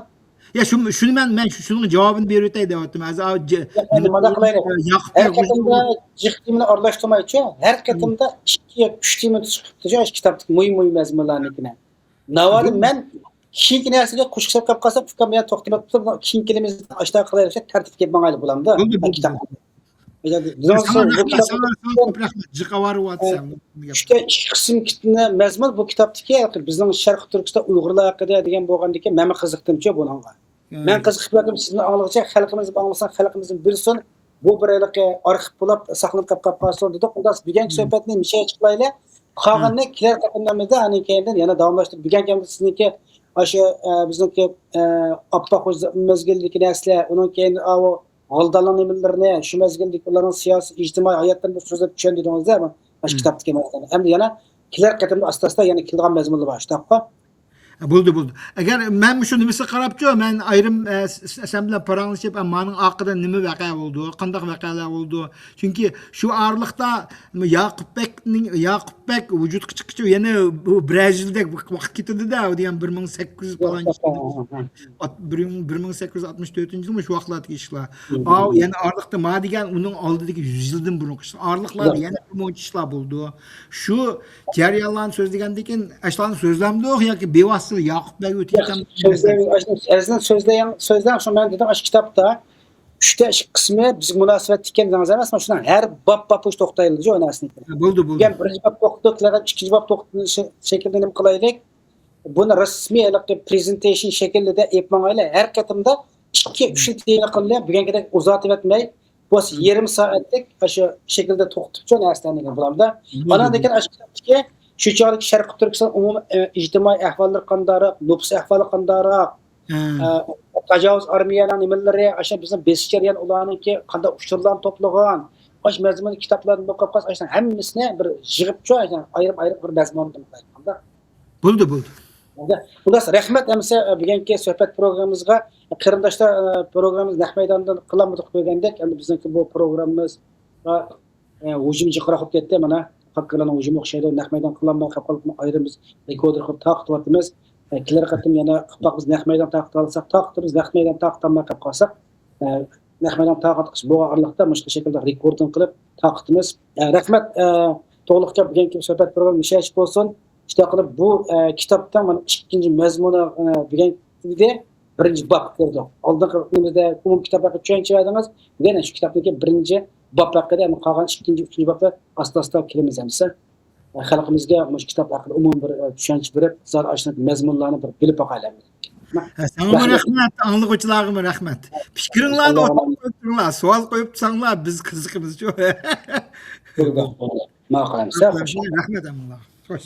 يا، شۇ، شۇنى مەن، مەن شۇ، شۇنىڭ جاۋابىنى بېرىۋېتەي دەۋاتىمەن. ھازىر، ئا، ج-، ياق، ئەمدى مۇنداق قىلايلى. ياقۇپ ھەر قېتىمدا جىق تېمىنى ئارىلاشتۇرمايچۇ، ھەر قېتىمدا ئىككى ياكى ئۈچ تېما چىقىپتۇ، شۇ ئىككى كىتابتىكى مۇھىم، مۇھىم مەزمۇنلارنىكىنى. ناۋادا مەن كېيىنكى نەرسىگە قوشۇق سېلىپ قالسام، ئۇكام يەنە توختىماپتۇ، كېيىنكى كېلىمىزدە ئاشۇنداق قىلايلى، تەرتىپكە كېلىپ ماڭايلى بۇلامدا. بولدى، بولدى. بىزنىڭ ساڭا سىز بۇ رەھمەت، كىتاب ساڭا، ساڭا كۆپ رەھمەت. جىق ئاۋارە بولۇۋاتىسەن. ئۈچتە ئىككى قىسىم كىتابنى مەزمۇن بۇ كىتابتىكى بىزنىڭ شەرقىي تۈركىستان ئۇيغۇرلار ھەققىدە دېگەن بولغاندىكىن مەنمۇ قىزىقتىمچۇ بۇنىڭغا. مەن قىزىقىپ ياتىمەن سىزنى ئاڭلىغۇچە، خەلقىمىز ئاڭلىسا، خەلقىمىز بىلسۇن. بۇ بىر ھېلىقى ئارخىپ بولۇپ ساقلىنىپ قېلىپ قالسۇن دېدۇق. خۇداس بۈگۈنكى سۆھبەتنى مۇشۇ يەرگىچە قىلايلى. قالغىنىنى كېلەر قېتىملىرىمىزدا ئاندىن كېيىندىن يەنە داۋاملاشتۇرۇپ، بۈگۈنكى سىزنىڭكى ئاشۇ، ئە، بىزنىڭكى، ئە، ئاپپاق خوجا مەزگىلىدىكى نەرسىلەر، ئۇنىڭ كېيىن ئاۋۇ غالدانلارنىڭ نېمىلىرىنى، شۇ مەزگىلدىكى ئۇلارنىڭ سىياسىي، ئىجتىمائىي ھاياتلىرىنى سۆزلەپ چۈشەندۈردىڭىزدە، مانا شۇ كىتابتىكى مەزمۇننى. ئەمدى يەنە كېلەر قېتىمدا ئاستا-ئاستا يەنە كېلىدىغان مەزمۇنلار بار، شۇنداققۇ؟ بولدى، بولدى. ئەگەر مەن مۇشۇ نېمىسىگە قاراپچۇ، مەن ئايرىم، ئە، س-، س-، سەن بىلەن پاراڭلىشىپ، ئە، مانىڭ ئارقىدا نېمە ۋەقە بولدى، قانداق ۋەقەلەر بولدى؟ چۈنكى شۇ ئارىلىقتا ياقۇپ بەكنىڭ، ياقۇپ بەك ۋۇجۇدقا چىققىچە يەنە بۇ بىرەر يىلدەك ۋاق-، ۋاقىت كېتىدۇ-دە، ئۇ دېگەن بىر مىڭ سەككىز يۈز پالان ئات-، بىر مىڭ، بىر مىڭ سەككىز يۈز ئاتمىش تۆتىنچى يىلمۇ شۇ ۋاقىتلاردىكى ئىشلار. ئاۋۇ يەنە ئارىلىقتا ما دېگەن ئۇنىڭ ئالدىدىكى يۈز يىلدىن بۇرۇنقى ئىشلار. ئارىلىقلاردا يەنە بىر مۇنچە ئىشلار بولدى. شۇ جەريانلارنى سۆزلىگەندىكىن، ئاشۇلارنى سۆزلەمدۇق ياكى بىۋاسىتە ياقۇپ بەگ ئۆتۈپ كەتكەن؟ سۆزلەڭ، سۆزلەڭ، شۇ مەن دېدىم، ئاشۇ كىتابتا ئۈچتە ئىككى قىسمى بىزگە مۇناسىۋەتلىك ئىكەن دېدىڭىز ئەمەسمۇ؟ شۇنىڭ ھەر باب، باب بويىچە توختايلى شۇ نەرسىنى. بولدى، بولدى. دېگەن بىرىنچى باب توختىدۇق، ئىككىنچى باب توختىدۇق، شەكىلدە نېمە قىلايلى؟ بۇنى رەسمىي ھېلىقى پرېزېنتېيشن شەكلىدە ئېلىپ ماڭايلى. ھەر قېتىمدا ئىككى، ئۈچ تېما قىلىمەن، بۈگۈنكىدەك ئۇزارتىۋەتمەي، بولسا يېرىم سائەتلىك ئاشۇ شەكىلدە توختىتىپ شۇ نەرسىلەرنى دېگەن بولامدا. ئانان لېكىن ئاشۇ كىتابتىكى شۇ چاغدىكى شەرقىي تۈركىستان ئومۇمىي، ئە، ئىجتىمائىي ئەھۋاللىرى قانداقراق، نوپۇس ئەھۋالى قانداقراق، ئە، تاجاۋۇز ئارمىيەنىڭ نېمىلىرى، ئاشۇ بىزنىڭ بېسىش جەريانى ئۇلارنىڭكى قانداق ئۇچۇرلارنى توپلىغان، ئاشۇ مەزمۇنلۇق كىتابلارنى ئوقۇپ قالسا، ئاشۇ ھەممىسىنى بىر يىغىپچۇ، ئاشۇ ئايرىم-ئايرىم بىر مەزمۇن قىلىپ قويغاندا. بولدى، بولدى. خۇداس، رەھمەت ئەمىسە، بۈگۈنكى سۆھبەت پروگراممىمىزغا. قېرىنداشلار، پروگراممىمىزنى نەق مەيداندىن قىلالمىدۇق دېگەندەك، ئەمدى بىزنىڭكى بۇ پروگراممىمىزغا، ھۇجۇم جىقراق بولۇپ كەتتى. مانا، خاككىرلارنىڭ ھۇجۇمى ئوخشايدۇ. نەق مەيدان قىلالماي قېلىپ قالدۇق، ئايرىم بىز رېكوردېر قىلىپ تارقىتىۋاتىمىز. كېلەر قېتىم يەنە قىلىپ باقىمىز، نەق مەيدان تارقىتالىساق تارقىتىمىز، نەق مەيدان تارقىتالماي قېلىپ قالساق، نەق مەيدان تارقاتقۇچى بولغان ئارىلىقتا مۇشۇ شەكىلدە رېكوردىنى قىلىپ تارقىتىمىز. ئە، رەھمەت، ئە، توغرىلىق گەپ، بۈگۈنكى سۆھبەت پروگرامما نىشايىش بولسۇن. شۇنداق قىلىپ بۇ، ئە، كىتابنىڭ مانا ئىككىنچى مەزمۇنى، ئە، بۈگۈن ئىدى، بىرىنچى باب كىردۇق. ئالدىنقى نېمىدە ئومۇم كىتاب ھەققىدە چۈشەنچە بەردىڭىز. بۈگۈن شۇ كىتابنىڭكى بىرىنچى باب ھەققىدە، يەنى قالغان ئىككىنچى، ئۈچىنچى بابقا ئاستا-ئاستا كىرىمىز ئەمىسە. خەلقىمىزگە مۇشۇ كىتاب ھەققىدە ئومۇمىي بىر، ئە، چۈشەنچە بېرىپ، زادى ئاشۇنداق مەزمۇنلارنى بىر بىلىپ باقايلى. ھە، ساڭىمۇ رەھمەت، ئاڭلىغۇچىلارغىمۇ رەھمەت. پىكرىڭلارنى ئوتتۇرىغا قويۇپ تۇرۇڭلار، سوئال قويۇپ تۇرساڭلار، بىز قىزىقىمىزچۇ. ماقۇل، سەل خوش. رەھمەت ھەممىڭلارغا. خوش.